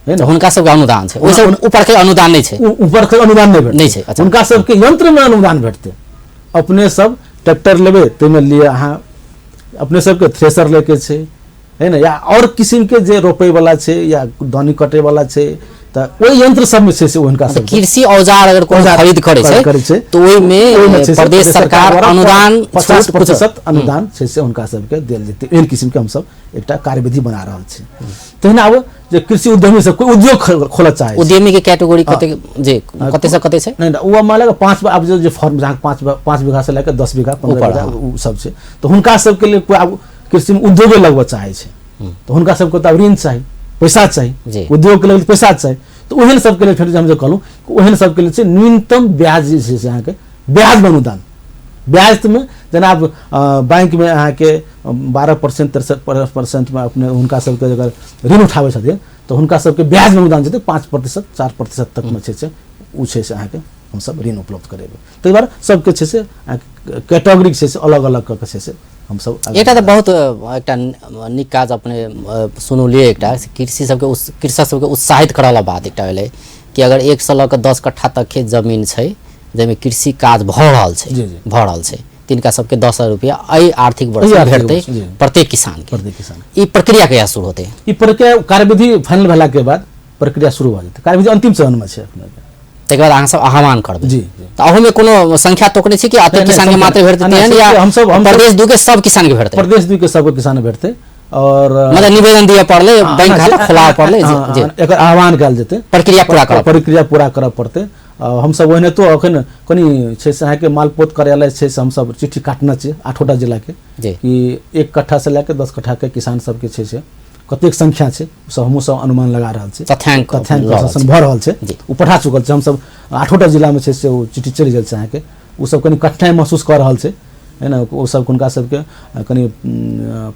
है ना, हुनका सबके अनुदान छै, ओहिसँ ऊपर के अनुदान नहीं छै, ऊपर के अनुदान नहीं भेटतै, नहीं छै। अच्छा, हुनका सबके यंत्र में अनुदान भेटतै। अपने सब ट्रैक्टर लेबै ताहिमे लिए अहाँ अपने सबके थ्रेसर लेके छै, है ना, या और किसिम के जे रोपै वाला छै या दानी कटै वाला छै, तऽ ओहि यंत्र सबमे छै से हुनका सब कृषि औजार अगर कोनो खरीद करै छै तऽ ओहिमे प्रदेश सरकार अनुदान 50% अनुदान छै से हुनका सबके देल जेतै। एहन किसिमके हमसब एकटा कार्यविधि बना रहल छी। तहिना आब जे कृषि उद्यमी सब कोई उद्योग खोलऽ चाहै, उद्यमी के कैटेगरी कते जे कते से कते छै, नहीं ओ मान लगा 5 आब जे फॉर्म जहाँ 5 बीघा से लए कऽ 10 बीघा 15 बीघा ओ सब छै, तऽ हुनका सबके लेल कोई आब कृषि में उद्योगे लगबऽ चाहै छै तऽ हुनका सबके तऽ आब ऋण चाही, पैसा चाही, जी। उद्योगके लेल पैसा चाही। तऽ ओहन सबके लेल फेर हम जे कहलहुँ ओहन सबके लेल छै न्यूनतम ब्याज जे छै से अहाँके ब्याजमे अनुदान। ब्याजमे जेना आब बैंकमे अहाँके 12% 63% अपने हुनका सबके अगर ऋण उठाबै छथिन तऽ हुनका सबके ब्याजमे अनुदान जेतै 5% 4% तकमे छै से ओ छै से अहाँके हमसब ऋण उपलब्ध करेबै। ताहि दुआरे सबके छै से अहाँके कैटेगरी छै से अलग अलग कऽ के छै से हमसब एकटा तऽ बहुत एकटा नीक काज अपने सुनौलियै, एकटा कृषि सबके कृषक सबके उत्साहित करऽ वाला बात एकटा भेलै कि अगर 1 से लऽ कऽ 10 कट्ठा तक खेत जमीन छै जाहिमे कृषि काज भऽ रहल छै, जी, जी। भऽ रहल छै, तिनका सबके 10,000 रुपया एहि आर्थिक वर्ष एहि आर्थिक भेटतै वर्ष, जी। प्रत्येक किसान के। प्रत्येक किसान। ई प्रक्रिया कहिया शुरू होतै? ई प्रक्रिया कार्यविधि फाइनल भेला के बाद प्रक्रिया शुरू भऽ जेतै। कार्यविधि अंतिम चरणमे छै अपने। तकर बाद अहाँ सब आह्वान करबै। जी, जी। तऽ अहूमे कोनो संख्या तोकने छी कि अतेक नहि, किसान के संख्या मात्र भेटतै नहि, तेहन संख्या या हमसब प्रदेश 2 के सब किसान के भेटतै? प्रदेश 2 के सबके किसान भेटतै। और मतलब निवेदन दिअ पड़लै, बैंक खाता खोलाबऽ पड़लै, जी, जी। एकर आह्वान कयल जेतै, प्रक्रिया पूरा करऽ पड़तै। प्रक्रिया पूरा करऽ पड़तै। हमसब ओहिनाहितो अखन कनि छै से अहाँके मालपोत कार्यालय छै से हमसब चिट्ठी काटने छियै 8 जिलाके जी। कि 1 कट्ठा से लए कऽ 10 कट्ठाके किसान सबके छै से कतेक संख्या छै, सब हमहूँ सब अनुमान लगा रहल छी, तथ्यांक तथ्यांक लऽ रहल प्रशासन छी। भऽ रहल छै, जी। ओ पठा चुकल छै। हमसब 8 जिलामे छै से ओ चिट्ठी चलि गेल छै अहाँके। ओ सब कनि कठिनाइ महसूस कऽ रहल छै, है ने, ओ सब हुनका सबके कनि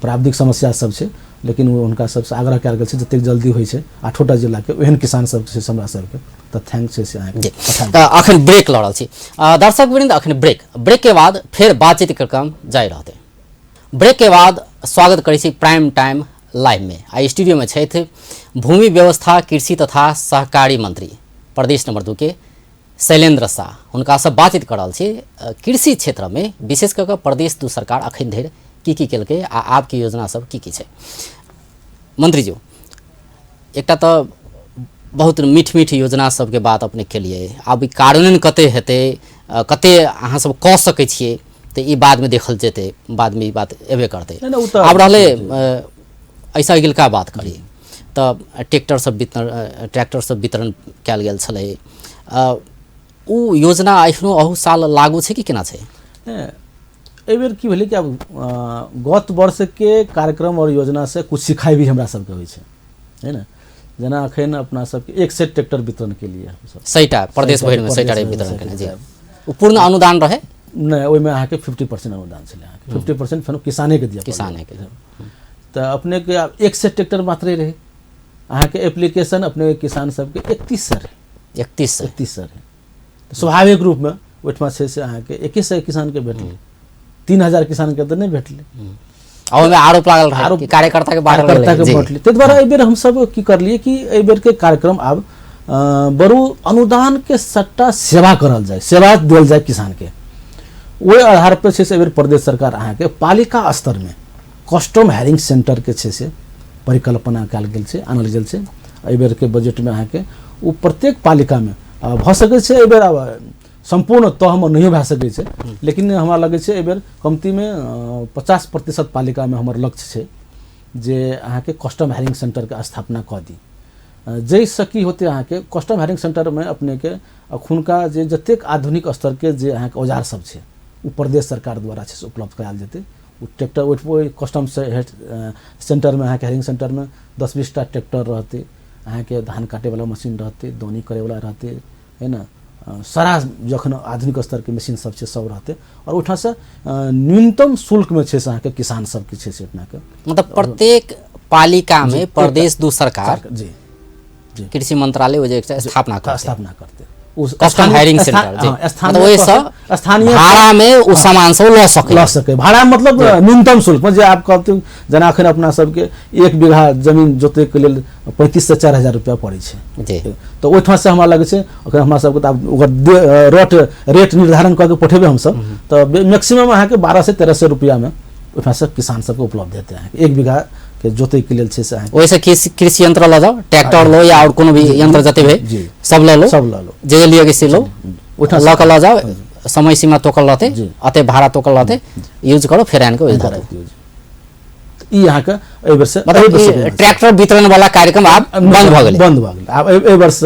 प्राविधिक समस्या सब छै, लेकिन ओ हुनका सबसँ आग्रह कयल गेल छै जतेक जल्दी होइ छै 8 जिलाके ओहन किसान सब छै से हमरा सबके तथ्यांक छै से अहाँके जी। पठा तऽ अखन ब्रेक लऽ रहल छी। दर्शक वृंद, अखन ब्रेक के बाद फेर बातचीत के क्रम जारी रहतै। ब्रेक के बाद स्वागत करै छी प्राइम टाइम लाइव में। आ स्टूडियो में छथि भूमि व्यवस्था कृषि तथा सहकारी मंत्री प्रदेश नंबर 2 के शैलेंद्र शाह। हुनका से बातचीत कर रहल छी कृषि क्षेत्र में विशेष कऽ कऽ प्रदेश 2 सरकार अखन धरि की की केलकै आ आबके योजना सब की की छै। मंत्री जी, एकटा तऽ बहुत मीठ मीठ योजना सबके बात अपने केलियै, आब ई कार्यान्वयन कते हेतै, कते अहाँ सब कऽ सकै छियै, तऽ ई बादमे देखल जेतै, बादमे ई बात एबे करतै। नहि, नहि, ओ तऽ आब रहलै ऐसा अगिलका बात करी तऽ ट्रैक्टर सब वितरण, ट्रैक्टर सब वितरण कयल गेल छलै, ओ योजना एखनो अहू साल लागू छै कि केना छै? नहि, एहिबेर की भेलै कि आब गत वर्षके कार्यक्रम और योजना से कुछ सिखाइ भी हमरा सबके होइ छै, है ने। जेना अखन अपना सबके 100 ट्रैक्टर वितरण के लिए हमसब 100टा प्रदेश भरिमे 100टा वितरण केने, जी। ओ पूर्ण अनुदान रहै? नहि, ओहिमे अहाँके 50% अनुदान छलै, अहाँके 50% फेर किसानेके दिअ पड़लै। किसानेके। तऽ अपनेके आब 100 ट्रैक्टर मात्रे रहै, अहाँके एप्लीकेशन अपने किसान सबके 3100 रहै। 3100। 3100 रहै। तऽ स्वाभाविक रूपमे ओहिठमा छै से अहाँके 2100 किसानके भेटलै, 3000 किसानके तऽ नहि भेटलै। आ ओहिमे आरोप लागल रहै कि कार्यकर्ताके बाँटल गेलै। कार्यकर्ताके बाँटलै। ताहि दुआरे एहिबेर हमसब की करलियै कि एहिबेरके कार्यक्रम आब बरु अनुदानके सट्टा सेवा करल जाय, सेवा देल जाय किसानके। ओहि आधार पर छै से एहिबेर प्रदेश सरकार अहाँके पालिका स्तरमे कस्टम हायरिंग सेंटरके छै से परिकल्पना कयल गेल छै, आनल गेल छै। एहिबेरके बजटमे अहाँके ओ प्रत्येक पालिकामे भऽ सकै छै एहिबेर आब सम्पूर्ण तहमे नहियो भए सकै छै, लेकिन हमरा लगै छै एहिबेर कमतीमे 50% पालिकामे हमर लक्ष्य छै जे अहाँके कस्टम हायरिंग सेंटरके स्थापना कऽ दी। जाहिसँ की होतै अहाँके कस्टम हायरिंग सेंटरमे अपनेके अखुनका जे जतेक आधुनिक स्तरके जे अहाँके औजार सब छै ओ प्रदेश सरकार द्वारा छै से उपलब्ध करायल जेतै। ओ ट्रैक्टर ओहि कस्टम सेंटरमे अहाँके हायरिंग सेंटरमे 10-20 टा ट्रैक्टर रहतै, अहाँके धान काटैवला मशीन रहतै, दौनी करैवला रहतै, है ने, सारा जखन आधुनिक स्तरके मशीन सब छै सब रहतै। और ओहिठामसँ न्यूनतम शुल्कमे छै से अहाँके किसान सबके छै से अपनाके मतलब प्रत्येक पालिकामे प्रदेश 2 सरकार जी, जी। कृषि मंत्रालय ओ जे एकटा स्थापना करतै। स्थापना करतै। कस्टम हायरिंग सेंटर, जी। स्थानीय मतलब ओहिसँ स्थानीय भाड़ामे ओ सामान सब लऽ सकै, लऽ सकै। भाड़ा मतलब न्यूनतम शुल्कमे जे आप कहते जेना अखन अपना सबके 1 बीघा जमीन जोतैके लेल 35 से 4000 रुपया पड़ै छै, जी। तऽ ओहिठामसँ हमरा लगै छै अखन हमरा सबके तऽ आब ओकर रेट निर्धारण कऽ के पठेबै हमसब, तऽ मैक्सिमम अहाँके 1200 से 1300 रुपयामे ओहिठामसँ किसान सबके उपलब्ध हेतै अहाँके 1 बीघा के जोतैके लेल छै से अहाँके। ओहिसँ कृषि यंत्र लऽ जाउ, ट्रैक्टर लो या और कोनो भी यंत्र जते भेल जी। सब लऽ लो, सब लऽ लो, जे लिए के से लो, ओहिठाम लऽ कऽ लऽ जाउ, समय सीमा तोकल रहतै, जी। अते भाड़ा तोकल रहतै, यूज करो, फेर आनि कऽ ओहि धऽ दू। ई अहाँके एहि बेर से मतलब एहि बेर से ई भेल। ट्रैक्टर वितरण वाला कार्यक्रम आब बंद भऽ गेलै। बंद भऽ गेलै। आब एहि वर्ष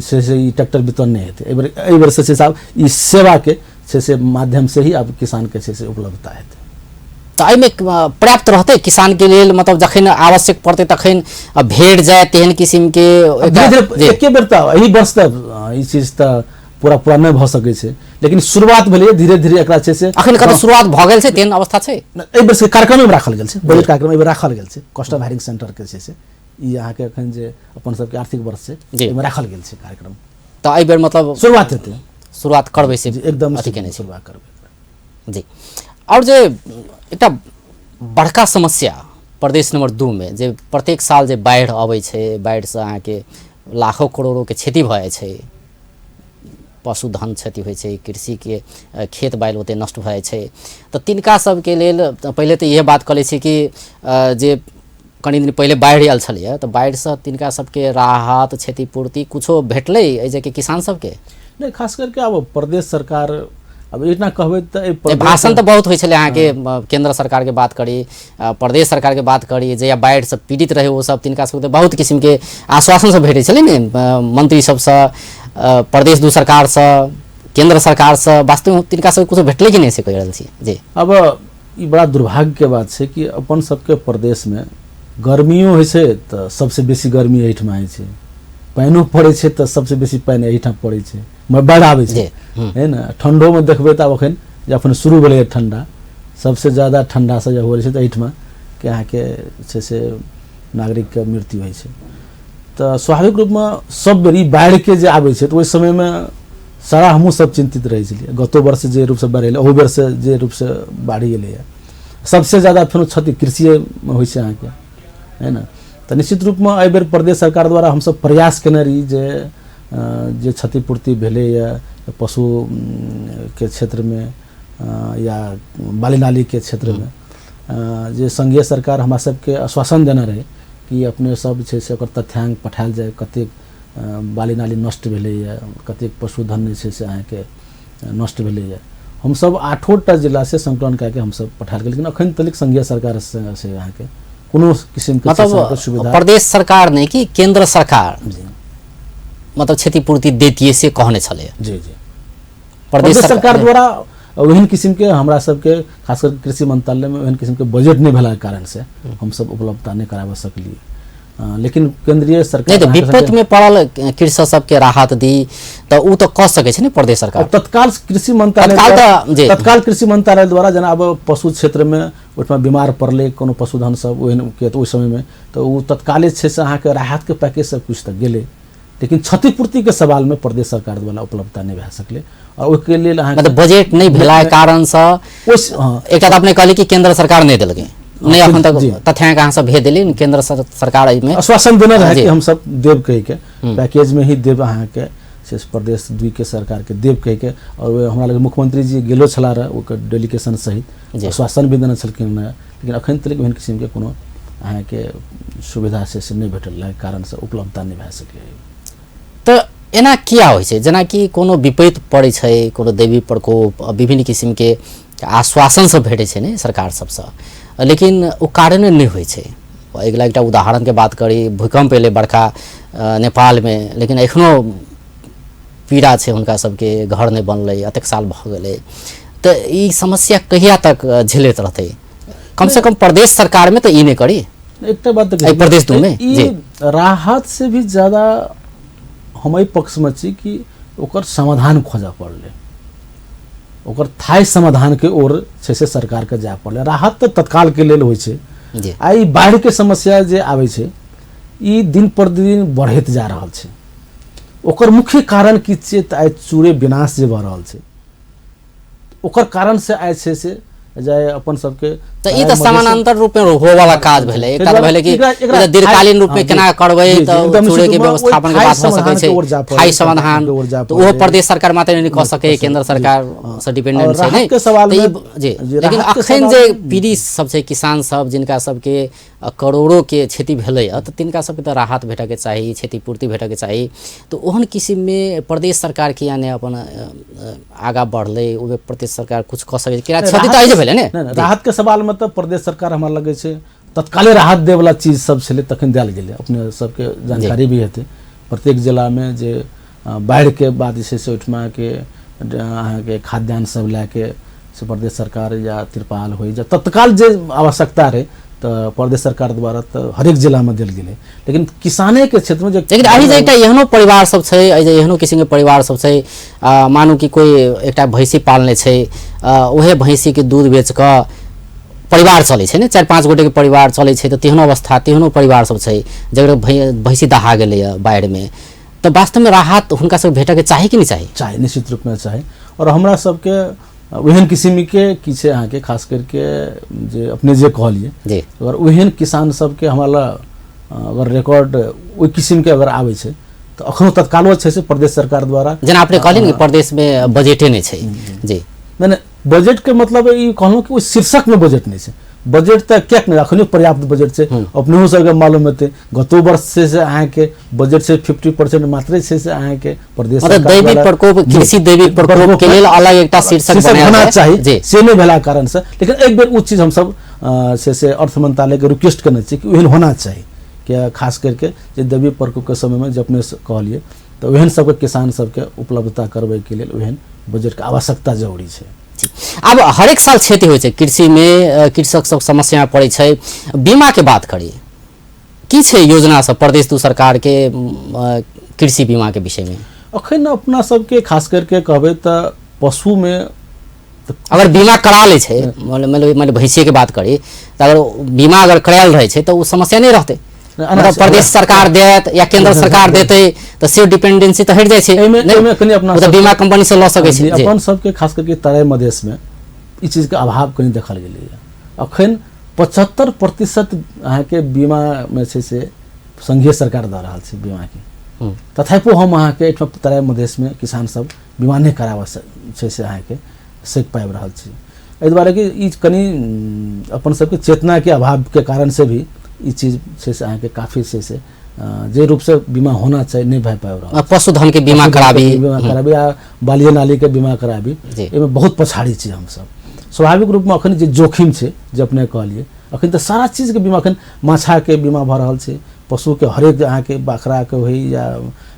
से ई ट्रैक्टर वितरण नहि हेतै। एहि वर्ष से आब ई सेवाके छै से माध्यम से ही आब किसानके छै से उपलब्धता हेतै। तऽ एहिमे पर्याप्त रहतै किसान के लेल, मतलब जखन आवश्यक पड़तै तखन भेट जाय तेहन किसिम के? एके बेर तऽ एहि वर्ष तऽ ई चीज तऽ पूरा पूरा नहि भऽ सकै छै, लेकिन शुरुआत भेलै, धीरे धीरे एकरा छै से अखन कतौ शुरुआत भऽ गेल छै, तेहन अवस्था छै। एहि वर्ष के कार्यक्रम मे राखल गेल छै, बजट कार्यक्रम एहि बेर राखल गेल छै। कस्टम हायरिंग सेंटर के छै से ई अहाँके एखन जे अपन सबके आर्थिक वर्ष छै एहिमे राखल गेल छै कार्यक्रम। तऽ एहि बेर मतलब शुरुआत हेतै, शुरुआत करबै से एकदम अथी केने शुरुआत करबै जी। आओर जे एकटा बड़का समस्या प्रदेश नंबर 2 में जे प्रत्येक साल जे बाढ़ि अबै छै, बाढ़िसँ अहाँके लाखों करोड़ोके क्षति भऽ जाइ छै, पशुधन क्षति होइ छै, कृषिके खेत बालि ओते नष्ट भऽ जाइ छै, तऽ तिनका सबके लेल पहिले तऽ इएह बात कऽ लै छी कि जे कनि दिन पहिले बाढ़ि आयल छलैए तऽ बाढ़िसँ तिनका सबके राहत क्षतिपूर्ति कुछो भेटलै एहि जगह किसान सबके? नहि, खास करके आब प्रदेश सरकार अब इतना कहबै तऽ भाषण तऽ बहुत होइ छलै अहाँके, केंद्र सरकारके बात करी, प्रदेश सरकारके बात करी, जहिया बाढ़िसँ पीड़ित रहै ओ सब तिनका सबके बहुत किसिमके आश्वासन सब भेटै छलै ने मंत्री सबसँ, प्रदेश दू सरकारसँ, केंद्र सरकारसँ, वास्तवमे तिनका सबके कुछो भेटलै कि नहि से कहि रहल छी जी। अब ई बड़ा दुर्भाग्यके बात छै कि अपन सबके प्रदेशमे गर्मियो होइ छै तऽ सबसँ बेसी गर्मी एहिठमा होइ छै, पानिओ पड़ै छै तऽ सबसँ बेसी पानि एहिठाम पड़ै छै, बाढ़ि आबै छै है ने। ठण्डोमे देखबै तऽ आब एखन जे अपन शुरू भेलैए ठण्डा, सबसँ ज्यादा ठण्डा से जे होइ छै तऽ एहिठमा के अहाँके छै से नागरिकके मृत्यु होइ छै। तऽ स्वाभाविक रूपमे सब बेर ई बाढ़िके जे आबै छै तऽ ओहि समयमे सारा हमहूँ सब चिन्तित रहै छलियै। गतो वर्ष जे रूपसँ बाढ़ि एलै, अहू बेरसँ जे रूपसँ बाढ़ि एलैए, सबसँ ज्यादा फेरो क्षति कृषिएमे होइ छै अहाँके, है ने। तऽ निश्चित रूपमे एहि बेर प्रदेश सरकार द्वारा हमसब प्रयास केने रही जे जे क्षतिपूर्ति भेलैए पशु के क्षेत्रमे या बाली नालीके क्षेत्रमे, जे संघीय सरकार हमरा सबके आश्वासन देने रहै कि अपने सब छै से ओकर तथ्यांक पठायल जाय, कतेक बाली नाली नष्ट भेलैए, कतेक पशुधन जे छै से अहाँके नष्ट भेलैए। हमसब 8टा जिलासँ संकलन कए के हमसब पठायल गेल, लेकिन अखन तक संघीय सरकार से अहाँके कोनो किसिमके मतलब सुविधा प्रदेश सरकार नहि कि केंद्र सरकार जी मतलब क्षतिपूर्ति देतियै से कहने छलै जी जी। प्रदेश सरकार द्वारा ओहन किसिमके हमरा सबके खास कर कृषि मंत्रालयमे ओहन किसिमके बजट नहि भेलाके कारण से हमसब उपलब्धता नहि कराबऽ सकलियै, लेकिन केंद्रीय सरकार नहि तऽ विपत्ति में पड़ल कृषक सबके राहत दी तऽ ओ तऽ कऽ सकै छै ने प्रदेश सरकार। तत्काल कृषि मंत्रालय तत्काल कृषि मंत्रालय द्वारा जेना आब पशु क्षेत्रमे ओहिठमा बीमार पड़लै कोनो पशुधन सब ओहन के तऽ ओहि समयमे तऽ ओ तत्काले छै से अहाँके राहतके पैकेज सब किछु तऽ गेलै, लेकिन क्षतिपूर्तिके सवालमे प्रदेश सरकार द्वारा उपलब्धता नहि भए सकलै। आओर ओहिके लेल अहाँके मतलब बजट नहि भेला कारणसँ एकटा तऽ अपने कहली कि केंद्र सरकार नहि देलकै, नहि अखन तक तथ्यांक अहाँ सब भेज देली, केंद्र सरकार एहिमे आश्वासन देने रहै कि हमसब देब कहिके, पैकेजमे ही देब अहाँके से प्रदेश 2 के सरकार के देब कहिके। और हमरा लग मुख्यमंत्री जी गेलो छला रह ओकर डेलीगेशन सहित आश्वासन भी देने छलखिन, लेकिन अखन तक एहन किसिमके कोनो अहाँके सुविधा से नहि भेटल रहै कारणसँ उपलब्धता नहि भए सकलै। तऽ एना किया होइ छै? जेनाकि कोनो विपत्ति पड़ै छै, कोनो दैवी प्रकोप, विभिन्न किसिमके आश्वासन सब भेटै छै ने सरकार सबसँ, लेकिन ओ कार्यान्वयन नहि होइ छै। अगिला एकटा उदाहरणके बात करी, भूकम्प एलै बड़का नेपालमे, लेकिन एखनो पीड़ा छै हुनका सबके, घर नहि बनलै, एतेक साल भऽ गेलै। तऽ ई समस्या कहिया तक झेलैत रहतै? कम से कम प्रदेश सरकारमे तऽ ई नहि करी। एकटा बात प्रदेश 2 मे ई राहत से भी ज्यादा हम एहि पक्षमे छी कि ओकर समाधान खोजऽ पड़लै, ओकर थाई समाधानके ओर छै से सरकारके जाय पड़लै। राहत तऽ तत्कालके लेल होइ छै, आ ई बाढ़िके समस्या जे आबै छै ई दिन प्रतिदिन बढ़ैत जा रहल छै। ओकर मुख्य कारण की छै तऽ आइ चूरे विनाश जे भऽ रहल छै ओकर कारण से आइ छै से जे अपन सबके तऽ ई तऽ समानांतर रूप में होय वाला काज भेलै। एकटा तऽ भेलै कि दीर्घकालीन रूप में केना करबै तऽ चूड़े के व्यवस्थापन के बात भऽ सकै छै, स्थायी समाधान तऽ ओहो प्रदेश सरकार मात्र नहि कऽ सकै, केंद्र सरकार से डिपेंडेंट छै नहि जी। लेकिन अखन जे पीड़ित सब छै, किसान सब जिनका सबके करोड़ों के क्षति भेलैए तऽ तिनका सबके तऽ राहत भेटऽके चाही, क्षतिपूर्ति भेटऽके चाही। तऽ ओहन किसिममे प्रदेश सरकार किया नहि अपन आगाँ बढ़लै? ओहिमे प्रदेश सरकार कुछ कऽ सकै छै? क्षति तऽ भेलै ने। राहतके सवालमे तऽ प्रदेश सरकार हमरा लगै छै तत्काले राहत देवला चीज सब छलै तखन देल गेलै। अपने सबके जानकारी भी हेतै, प्रत्येक जिलामे जे बाढ़िके बाद जे छै से ओहिठमाके अहाँके खाद्यान्न सब लए के से प्रदेश सरकार या तिरपाल होइ या तत्काल जे आवश्यकता रहै तऽ प्रदेश सरकार द्वारा तऽ हरेक जिलामे देल गेलै। लेकिन किसानेके क्षेत्रमे जे लेकिन एहि जे एकटा एहनो परिवार सब छै, एहि जे एहनो किसिमके परिवार सब छै, मानू कि कोइ एकटा भैँसी पालने छै, उहे भैँसीके दूध बेच कऽ परिवार चलै छै ने, 4-5 गोटेके परिवार चलै छै, तऽ तेहनो अवस्था तेहनो परिवार सब छै जकर भैँसी दहा गेलैए बाढ़िमे, तऽ वास्तवमे राहत हुनका सब भेटऽके चाही कि नहि चाही? चाही, निश्चित रूपमे चाही। आओर हमरा सबके ओहन किसिमके की छै अहाँके खास करके जे अपने जे कहलियै जी, अगर ओहन किसान सबके हमरा लग अगर रिकॉर्ड ओहि किसिमके अगर आबै छै तऽ अखनो तत्कालो छै से प्रदेश सरकार द्वारा, जेना अपने कहलियै ने प्रदेशमे बजटे नहि छै। जी नहि नहि, बजटके मतलब ई कहलहुँ कि ओहि शीर्षकमे बजट नहि छै। बजट तऽ किएक नहि, अखनो पर्याप्त बजट छै, अपनहो सबके मालूम हेतै गतो वर्ष छै से अहाँके बजट छै 50% मात्रे छै से अहाँके प्रदेश मतलब दैविक प्रकोप, कृषि दैविक प्रकोप के लेल अलग एकटा शीर्षक होना चाही, से नहि भेला कारणसँ। लेकिन एक बेर ओ चीज हमसब से अर्थ मंत्रालयके रिक्वेस्ट करने छी कि ओहन होना चाही कि खास करके जे दैविक प्रकोपके समयमे जे अपने कहलियै तऽ ओहन सबके किसान सबके उपलब्धता करबैके लेल ओहन बजटके आवश्यकता जरूरी छै। आब हरेक साल क्षति होइ छै कृषिमे, कृषक सब समस्या पड़ै छै। बीमाके बात करी, की छै योजना सब प्रदेश दू सरकारके कृषि बीमाके विषयमे? अखन अपना सबके खास करके कहबै तऽ पशुमे अगर बीमा करा लै छै, मतलब भैंसीके बात करी तऽ अगर बीमा अगर करायल रहै छै तऽ ओ समस्या नहि रहतै। मतलब प्रदेश सरकार देत या केंद्र सरकार देतै तऽ से डिपेंडेंसी तऽ हटि जाइ छै। एहिमे कनि अपना बीमा कंपनी से लऽ सकै छै। अपन सबके खास करके तराई मधेशमे ई चीजके अभाव कनि देखल गेलैए। अखन 75% अहाँके बीमामे छै से संघीय सरकार दऽ रहल छै बीमाके, तथापि हम अहाँके एहिठाम तराई मधेशमे किसान सब बीमा नहि कराबऽ छै से अहाँके सकि पाबि रहल छी। एहि दुआरे कि ई कनि अपन सबके चेतनाके अभावके कारण से भी ई चीज छै से अहाँके काफी छै से जे रूपसँ बीमा होना चाही नहि भए पाबि रहल। पशुधनके बीमा कराबी, बीमा कराबी आ बालिए नालीके बीमा कराबी, एहिमे बहुत पछाड़ी छी हमसब। स्वाभाविक रूपमे अखन जे जोखिम छै जे अपने कहलियै, अखन तऽ सारा चीजके बीमा, अखन माछाके बीमा भऽ रहल छै, पशुके हरेक अहाँके बकराके होइ या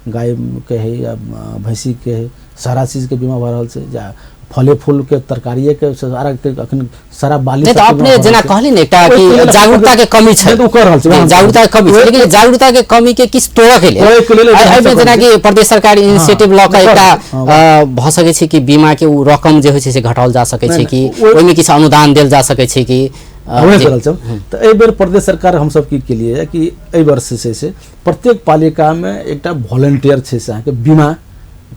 गायके होइ या भैँसीके होइ, सारा चीजके बीमा भऽ रहल छै, या फले फूलके तरकारिएके सारा अखन सारा बाली। नहि तऽ अपने जेना कहली ने एकटा कि जागरूकताके कमी छै, ओ कऽ रहल छै, जागरूकताके कमी छै, लेकिन जागरूकताके कमीके किछु तोड़ऽके लेल एहिमे जेनाकि प्रदेश सरकार इनिशिएटिव लऽ कऽ एकटा भऽ सकै छै कि बीमाके ओ रकम जे होइ छै से घटाओल जा सकै छै, कि ओहिमे किछु अनुदान देल जा सकै छै कि रहल छै। तऽ एहि बेर प्रदेश सरकार हमसब की केलियै कि एहि वर्ष छै से प्रत्येक पालिकामे एकटा वॉलेंटियर छै से अहाँके बीमा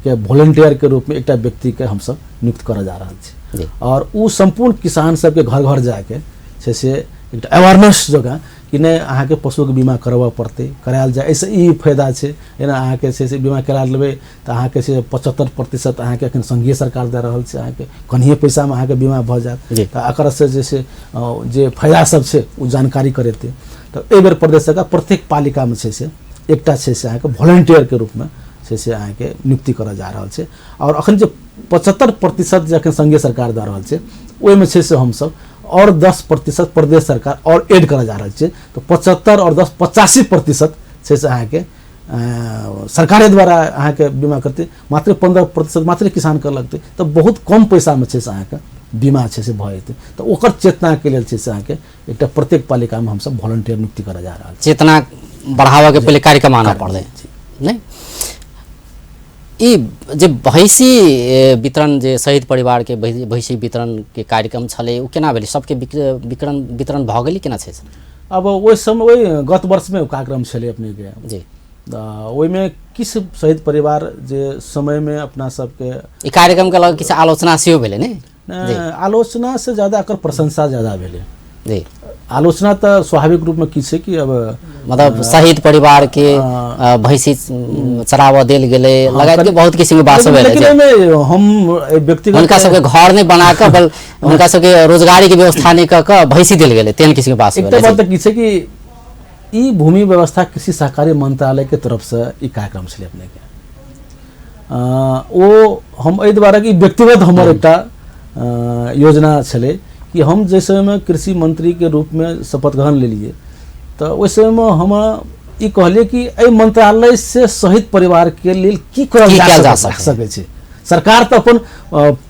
के वॉलेंटियर के रूपमे एकटा व्यक्तिके हमसब नियुक्त करऽ जा रहल छी, और ओ सम्पूर्ण किसान सबके घर घर जाके छै से एकटा अवेयरनेस जकाँ कि नहि अहाँके पशुके बीमा करबऽ पड़तै, करायल जाय, एहिसँ ई फायदा छै। जेना अहाँके छै से बीमा करा लेबै तऽ अहाँके छै 75% अहाँके एखन संघीय सरकार दऽ रहल छै, अहाँके कनिए पैसामे अहाँके बीमा भऽ जायत, तऽ एकरसँ जे छै जे फायदा सब छै ओ जानकारी करेतै। तऽ एहि बेर प्रदेश सरकार प्रत्येक पालिकामे छै से एकटा छै से अहाँके वॉलेंटियरके रूपमे छै से अहाँके नियुक्ति करऽ जा रहल छै। आओर अखन जे 75% जे अखन संघीय सरकार दऽ रहल छै ओहिमे छै से हमसब आओर 10% प्रदेश सरकार आओर एड करऽ जा रहल छै, तऽ 75 और 10 85% छै से अहाँके सरकारे द्वारा अहाँके बीमा करतै, मात्र 15% मात्र किसानके लगतै, तऽ बहुत कम पैसामे छै से अहाँके बीमा छै से भऽ जेतै। तऽ ओकर चेतनाके लेल छै से अहाँके एकटा प्रत्येक पालिकामे हमसब वॉलंटियर नियुक्ति करऽ जा रहल छी। चेतना बढ़ाबऽके पहिले कार्यक्रम आनऽ पड़लै नहि। ई जे भैँसी वितरण जे शहीद परिवारके भैँसी वितरणके कार्यक्रम छलै ओ केना भेलै? सबके वितरण भऽ गेलै केना छै? अब ओहि समय ओहि गत वर्षमे ओ कार्यक्रम छलै अपनेके जी, तऽ ओहिमे किछु शहीद परिवार जे समयमे अपना सबके ई कार्यक्रमके लऽ किछु आलोचना सेहो भेलै ने? आलोचना से ज्यादा एकर प्रशंसा ज्यादा भेलै जी। आलोचना तऽ स्वाभाविक रूपमे की छै कि अब मतलब शहीद परिवार के भैंसी चराबऽ देल गेलै लगायत के बहुत किसिम के बात सब भेलै। लेकिन एहिमे हम व्यक्तिगत हुनका सबके घर नहि बना कऽ बल हुनका सबके रोजगारी के व्यवस्था नहि कऽ कऽ भैंसी देल गेलै, तेहन किसिम के बात सब एकटा बात तऽ की छै कि ई भूमि व्यवस्था कृषि सहकारी मंत्रालय के तरफ से ई कार्यक्रम छलै अपने के। ओ हम एहि दुआरे कि व्यक्तिगत हमर एकटा योजना छलै कि हम जाहि समयमे कृषि मंत्रीके रूपमे शपथ ग्रहण लेलियै तऽ ओहि समयमे हम ई कहलियै कि एहि मंत्रालयसँ शहीद परिवारके लेल की करल जा सकै छै। सरकार तऽ अपन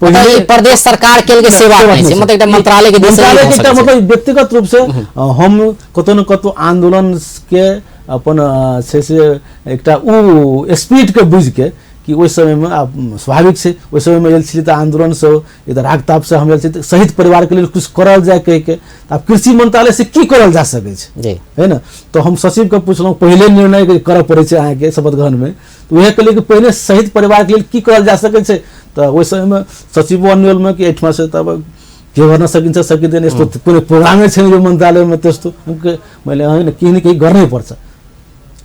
पहिले प्रदेश सरकार के लिए सेवा नहि छै, मतलब एकटा मंत्रालय के दिस मंत्रालय के मतलब व्यक्तिगत रूप से हम कतौ न कतौ आंदोलन के अपन छै से एकटा उ स्पीड के बुझि के कि ओहि समयमे आब स्वाभाविक छै ओहि समयमे आयल छलियै तऽ आंदोलनसँ इधर राग तापसँ हम आयल छी तऽ शहीद परिवारके लेल किछु करल जाय कहिके। आब कृषि मंत्रालय से की करल जा सकै छै है ने। तऽ हम सचिवके पुछलहुँ, पहिले निर्णय करऽ पड़ै छै अहाँके शपथ ग्रहणमे, तऽ उएह कहलियै कि पहिने शहीद परिवारके लेल की करल जा सकै छै। तऽ ओहि समयमे सचिवो अन्योलमे कि एहिठमा से तब के गर्न सकिन्छ सकिँदैन, यस्तो कुनै प्रोग्रामै छैन यो मन्त्रालयमा त्यस्तो। मैले होइन केही न केही गर्नै पर्छ,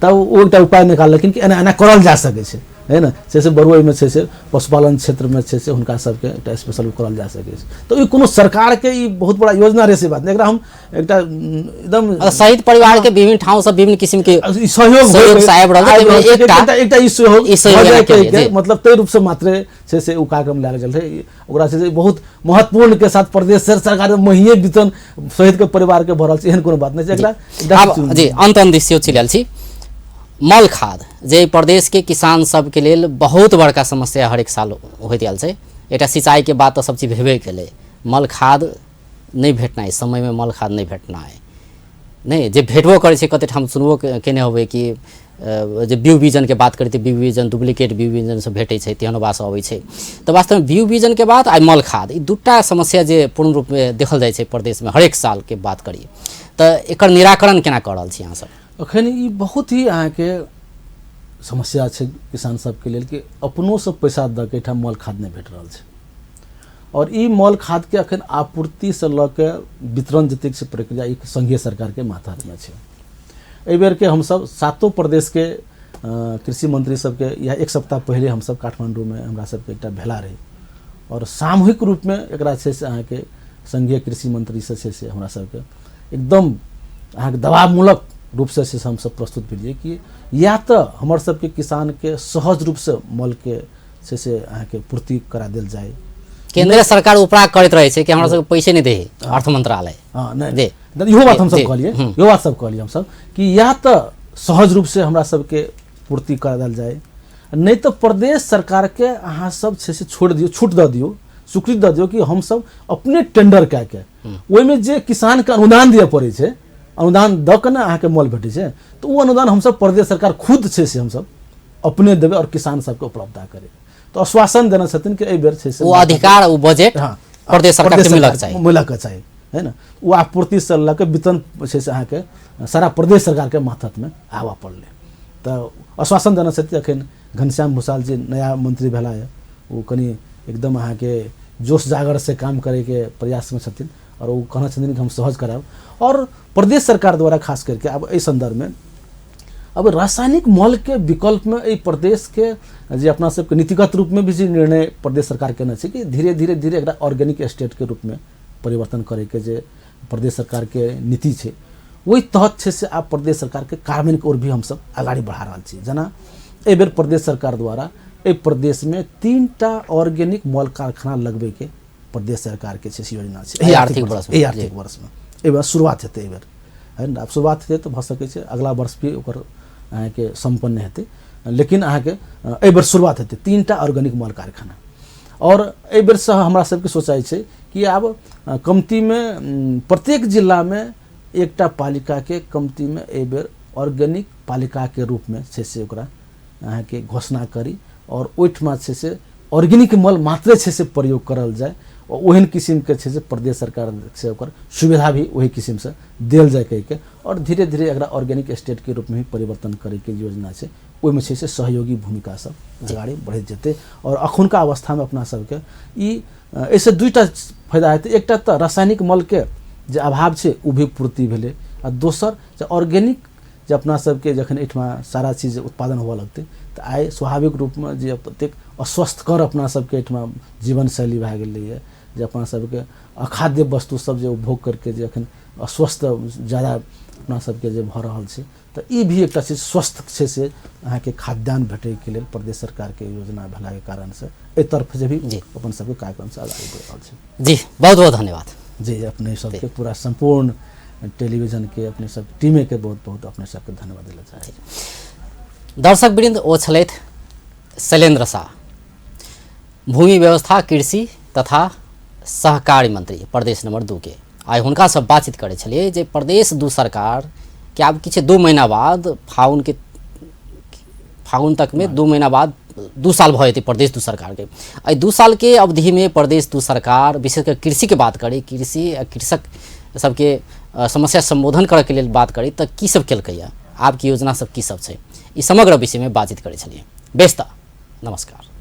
तब ओ एकटा उपाय निकाललखिन कि एना एना करल जा सकै छै है ने। से से बरु एहिमे छै से पशुपालन क्षेत्रमे छै से हुनका सबके एकटा स्पेशल करल जा सकै छै। तऽ ई कोनो सरकारके ई बहुत बड़ा योजना रहै से बात नहि, एकरा हम एकटा एकदम शहीद परिवार के विभिन्न ठाउँ से विभिन्न किसिम के सहयोग आबि रहल छै, एकटा ई सहयोग मतलब ताहि रूपसँ मात्रे छै से ओ कार्यक्रम लए गेल रहै। ओकरा छै से बहुत महत्वपूर्ण के साथ प्रदेश सरकार महिए वितरण शहीद के परिवार के भरल छै, एहन कोनो बात नहि छै एकरा। जी अंत अंत दिस चलि आयल छी। मल खाद जे प्रदेश के किसान सबके लेल बहुत बड़का समस्या हरेक साल होइत आयल छै। एकटा सिंचाई के बात तऽ सब चीज भेबे केलै, मल खाद नहि भेटनाइ, समयमे मल खाद नहि भेटनाइ, नहि जे भेटबो करै छै कते ठाम सुनबो केने होबै कि जे बीउ बीजनके बात करी तऽ बीउ बीजन डुप्लीकेट बीउ बीजन सब भेटै छै, तेहनो बात सब अबै छै। तऽ वास्तवमे बीउ बीजनके बात आ मल खाद ई दूटा समस्या जे पूर्ण रूपमे देखल जाइ छै प्रदेशमे हरेक सालके बात करी, तऽ एकर निराकरण केना कऽ रहल छी अहाँ सब? अखन ई बहुत ही अहाँके समस्या छै किसान सबके लेल कि अपनोसँ पैसा दऽ के एहिठाम मल खाद नहि भेट रहल छै। और ई मल खाद के अखन आपूर्तिसँ लऽ के वितरण जतेक छै प्रक्रिया ई संघीय सरकारके माथामे छै। एहि बेरके हमसब सातो प्रदेशके कृषि मंत्री सबके इएह एक सप्ताह पहिले हमसब काठमांडूमे हमरा सबके एकटा भेला रहै और सामूहिक रूपमे एकरा छै से अहाँके संघीय कृषि मंत्री से छै से हमरा सबके एकदम अहाँके दबावमूलक रूपसँ छै से हमसब प्रस्तुत भेलियै कि या तऽ हमर सबके किसानके सहज रूपसँ मलके छै से अहाँके पूर्ति करा देल जाय। केंद्र सरकार उपरा करैत रहै छै कि हमरा सबके पैसे नहि दे अर्थ मंत्रालय। हँ नहि, इहो बात हमसब कहलियै, इहो बात सब कहलियै हमसब कि या तऽ सहज रूपसँ हमरा सबके पूर्ति करा देल जाय, नहि तऽ प्रदेश सरकारके अहाँ सब छै से छोड़ि दियौ, छूट दऽ दियौ, स्वीकृति दऽ दियौ कि हमसब अपने टेंडर कए के ओहिमे जे किसानके अनुदान दिअ पड़ै छै, अनुदान दऽ के ने अहाँके मल भेटै छै, तऽ ओ अनुदान हमसब प्रदेश सरकार खुद छै से हमसब अपने देबै और किसान सबके उपलब्धता करेबै। तऽ आश्वासन देने छथिन कि एहि बेर छै से ओ अधिकार ओ बजट हाँ प्रदेश सरकार के मिलक चाही, मिलक चाही है ने। ओ आपूर्तिसँ लऽ कऽ वितरण छै से अहाँके सारा प्रदेश सरकारके माथतमे आबऽ पड़लै। तऽ आश्वासन देने छथिन। अखन घनश्याम भूषाल जी नया मंत्री भेला यऽ, ओ कनि एकदम अहाँके जोश जागर से काम करैके प्रयासमे छथिन और ओ कहने छथिन कि हम सहज करायब। और प्रदेश सरकार द्वारा खास करके आब एहि सन्दर्भमे अब रासायनिक मल के विकल्प में एहि प्रदेश के जे अपना सबके नीतिगत रूप में भी जे निर्णय प्रदेश सरकार केने छै कि धीरे धीरे धीरे एकरा ऑर्गेनिक स्टेट के रूप में परिवर्तन करे के जे प्रदेश सरकार के नीति छै ओहि तहत छै से आब प्रदेश सरकार के कार्यान्वयन के ओर भी हमसब अगाडि बढ़ा रहल छी। जेना एहि बेर प्रदेश सरकार द्वारा एहि प्रदेश में 3टा ऑर्गेनिक मल कारखाना लगबै के प्रदेश सरकार के छै से योजना छै एहि आर्थिक वर्ष में एहि बेर शुरुआत हेतै, एहि बेर है ने। आब शुरुआत हेतै तऽ भऽ सकै छै अगला वर्ष भी ओकर अहाँके सम्पन्न हेतै, लेकिन अहाँके एहि बेर शुरुआत हेतै 3टा ऑर्गेनिक मल कारखाना। और एहि बेरसँ हमरा सबके सोचाइ छै कि आब कमतीमे प्रत्येक जिलामे एकटा पालिकाके कमतीमे एहि बेर ऑर्गेनिक पालिकाके रूपमे छै से ओकरा अहाँके घोषणा करी और ओहिठमा छै से ऑर्गेनिक मल मात्रे छै से प्रयोग करल जाय और ओहन किसिमके छै से प्रदेश सरकार से ओकर सुविधा भी ओहि किसिमसँ देल जाय कहिके और धीरे धीरे एकरा ऑर्गेनिक स्टेटके रूपमे भी परिवर्तन करैके योजना छै ओहिमे छै से सहयोगी भूमिका सब अगाडि बढ़ैत जेतै। और अखुनका अवस्थामे अपना सबके ई एहिसँ 2टा फायदा हेतै, एकटा तऽ रासायनिक मलके जे अभाव छै ओ भी पूर्ति भेलै आ दोसर जे ऑर्गेनिक जे अपना सबके जखन एहिठमा सारा चीज उत्पादन हुअ लगतै तऽ आइ स्वाभाविक रूपमे जे एतेक अस्वस्थकर अपना सबके एहिठमा जीवनशैली भए गेलैए जे अपना सबके अखाद्य वस्तु सब जे उपभोग करके जे अखन अस्वस्थ ज्यादा अपना सबके जे भऽ रहल छै, तऽ ई भी एकटा चीज स्वस्थ छै से अहाँके खाद्यान्न भेटैके लेल प्रदेश सरकारके योजना भेलाके कारणसँ एहि तरफ जे भी अपन सबके कार्यक्रम से अगाडि बढ़ि रहल छै। जी बहुत बहुत धन्यवाद। जी अपने सबके पूरा सम्पूर्ण टेलीविजन के अपने सब टीमे के बहुत बहुत अपने सबके धन्यवाद दिला चाहै छी। दर्शक वृन्द, ओ छलथि शैलेन्द्र शाह, भूमि व्यवस्था, कृषि तथा सहकारी मंत्री प्रदेश नंबर 2 के। आइ हुनकासँ बातचीत करै छलियै जे प्रदेश 2 सरकार के आब किछु 2 महीना बाद फागुन तक में 2 महीना बाद 2 साल भऽ जेतै प्रदेश 2 सरकार के। एहि 2 साल के अवधि में प्रदेश 2 सरकार विशेष कर कृषि के बात करी, कृषि आ कृषक सबके समस्या संबोधन करऽ के लेल बात करी तऽ की सब केलकैया, आबके योजना सब की सब छै, ई समग्र विषय में बातचीत करै छलियै। बेस तऽ नमस्कार।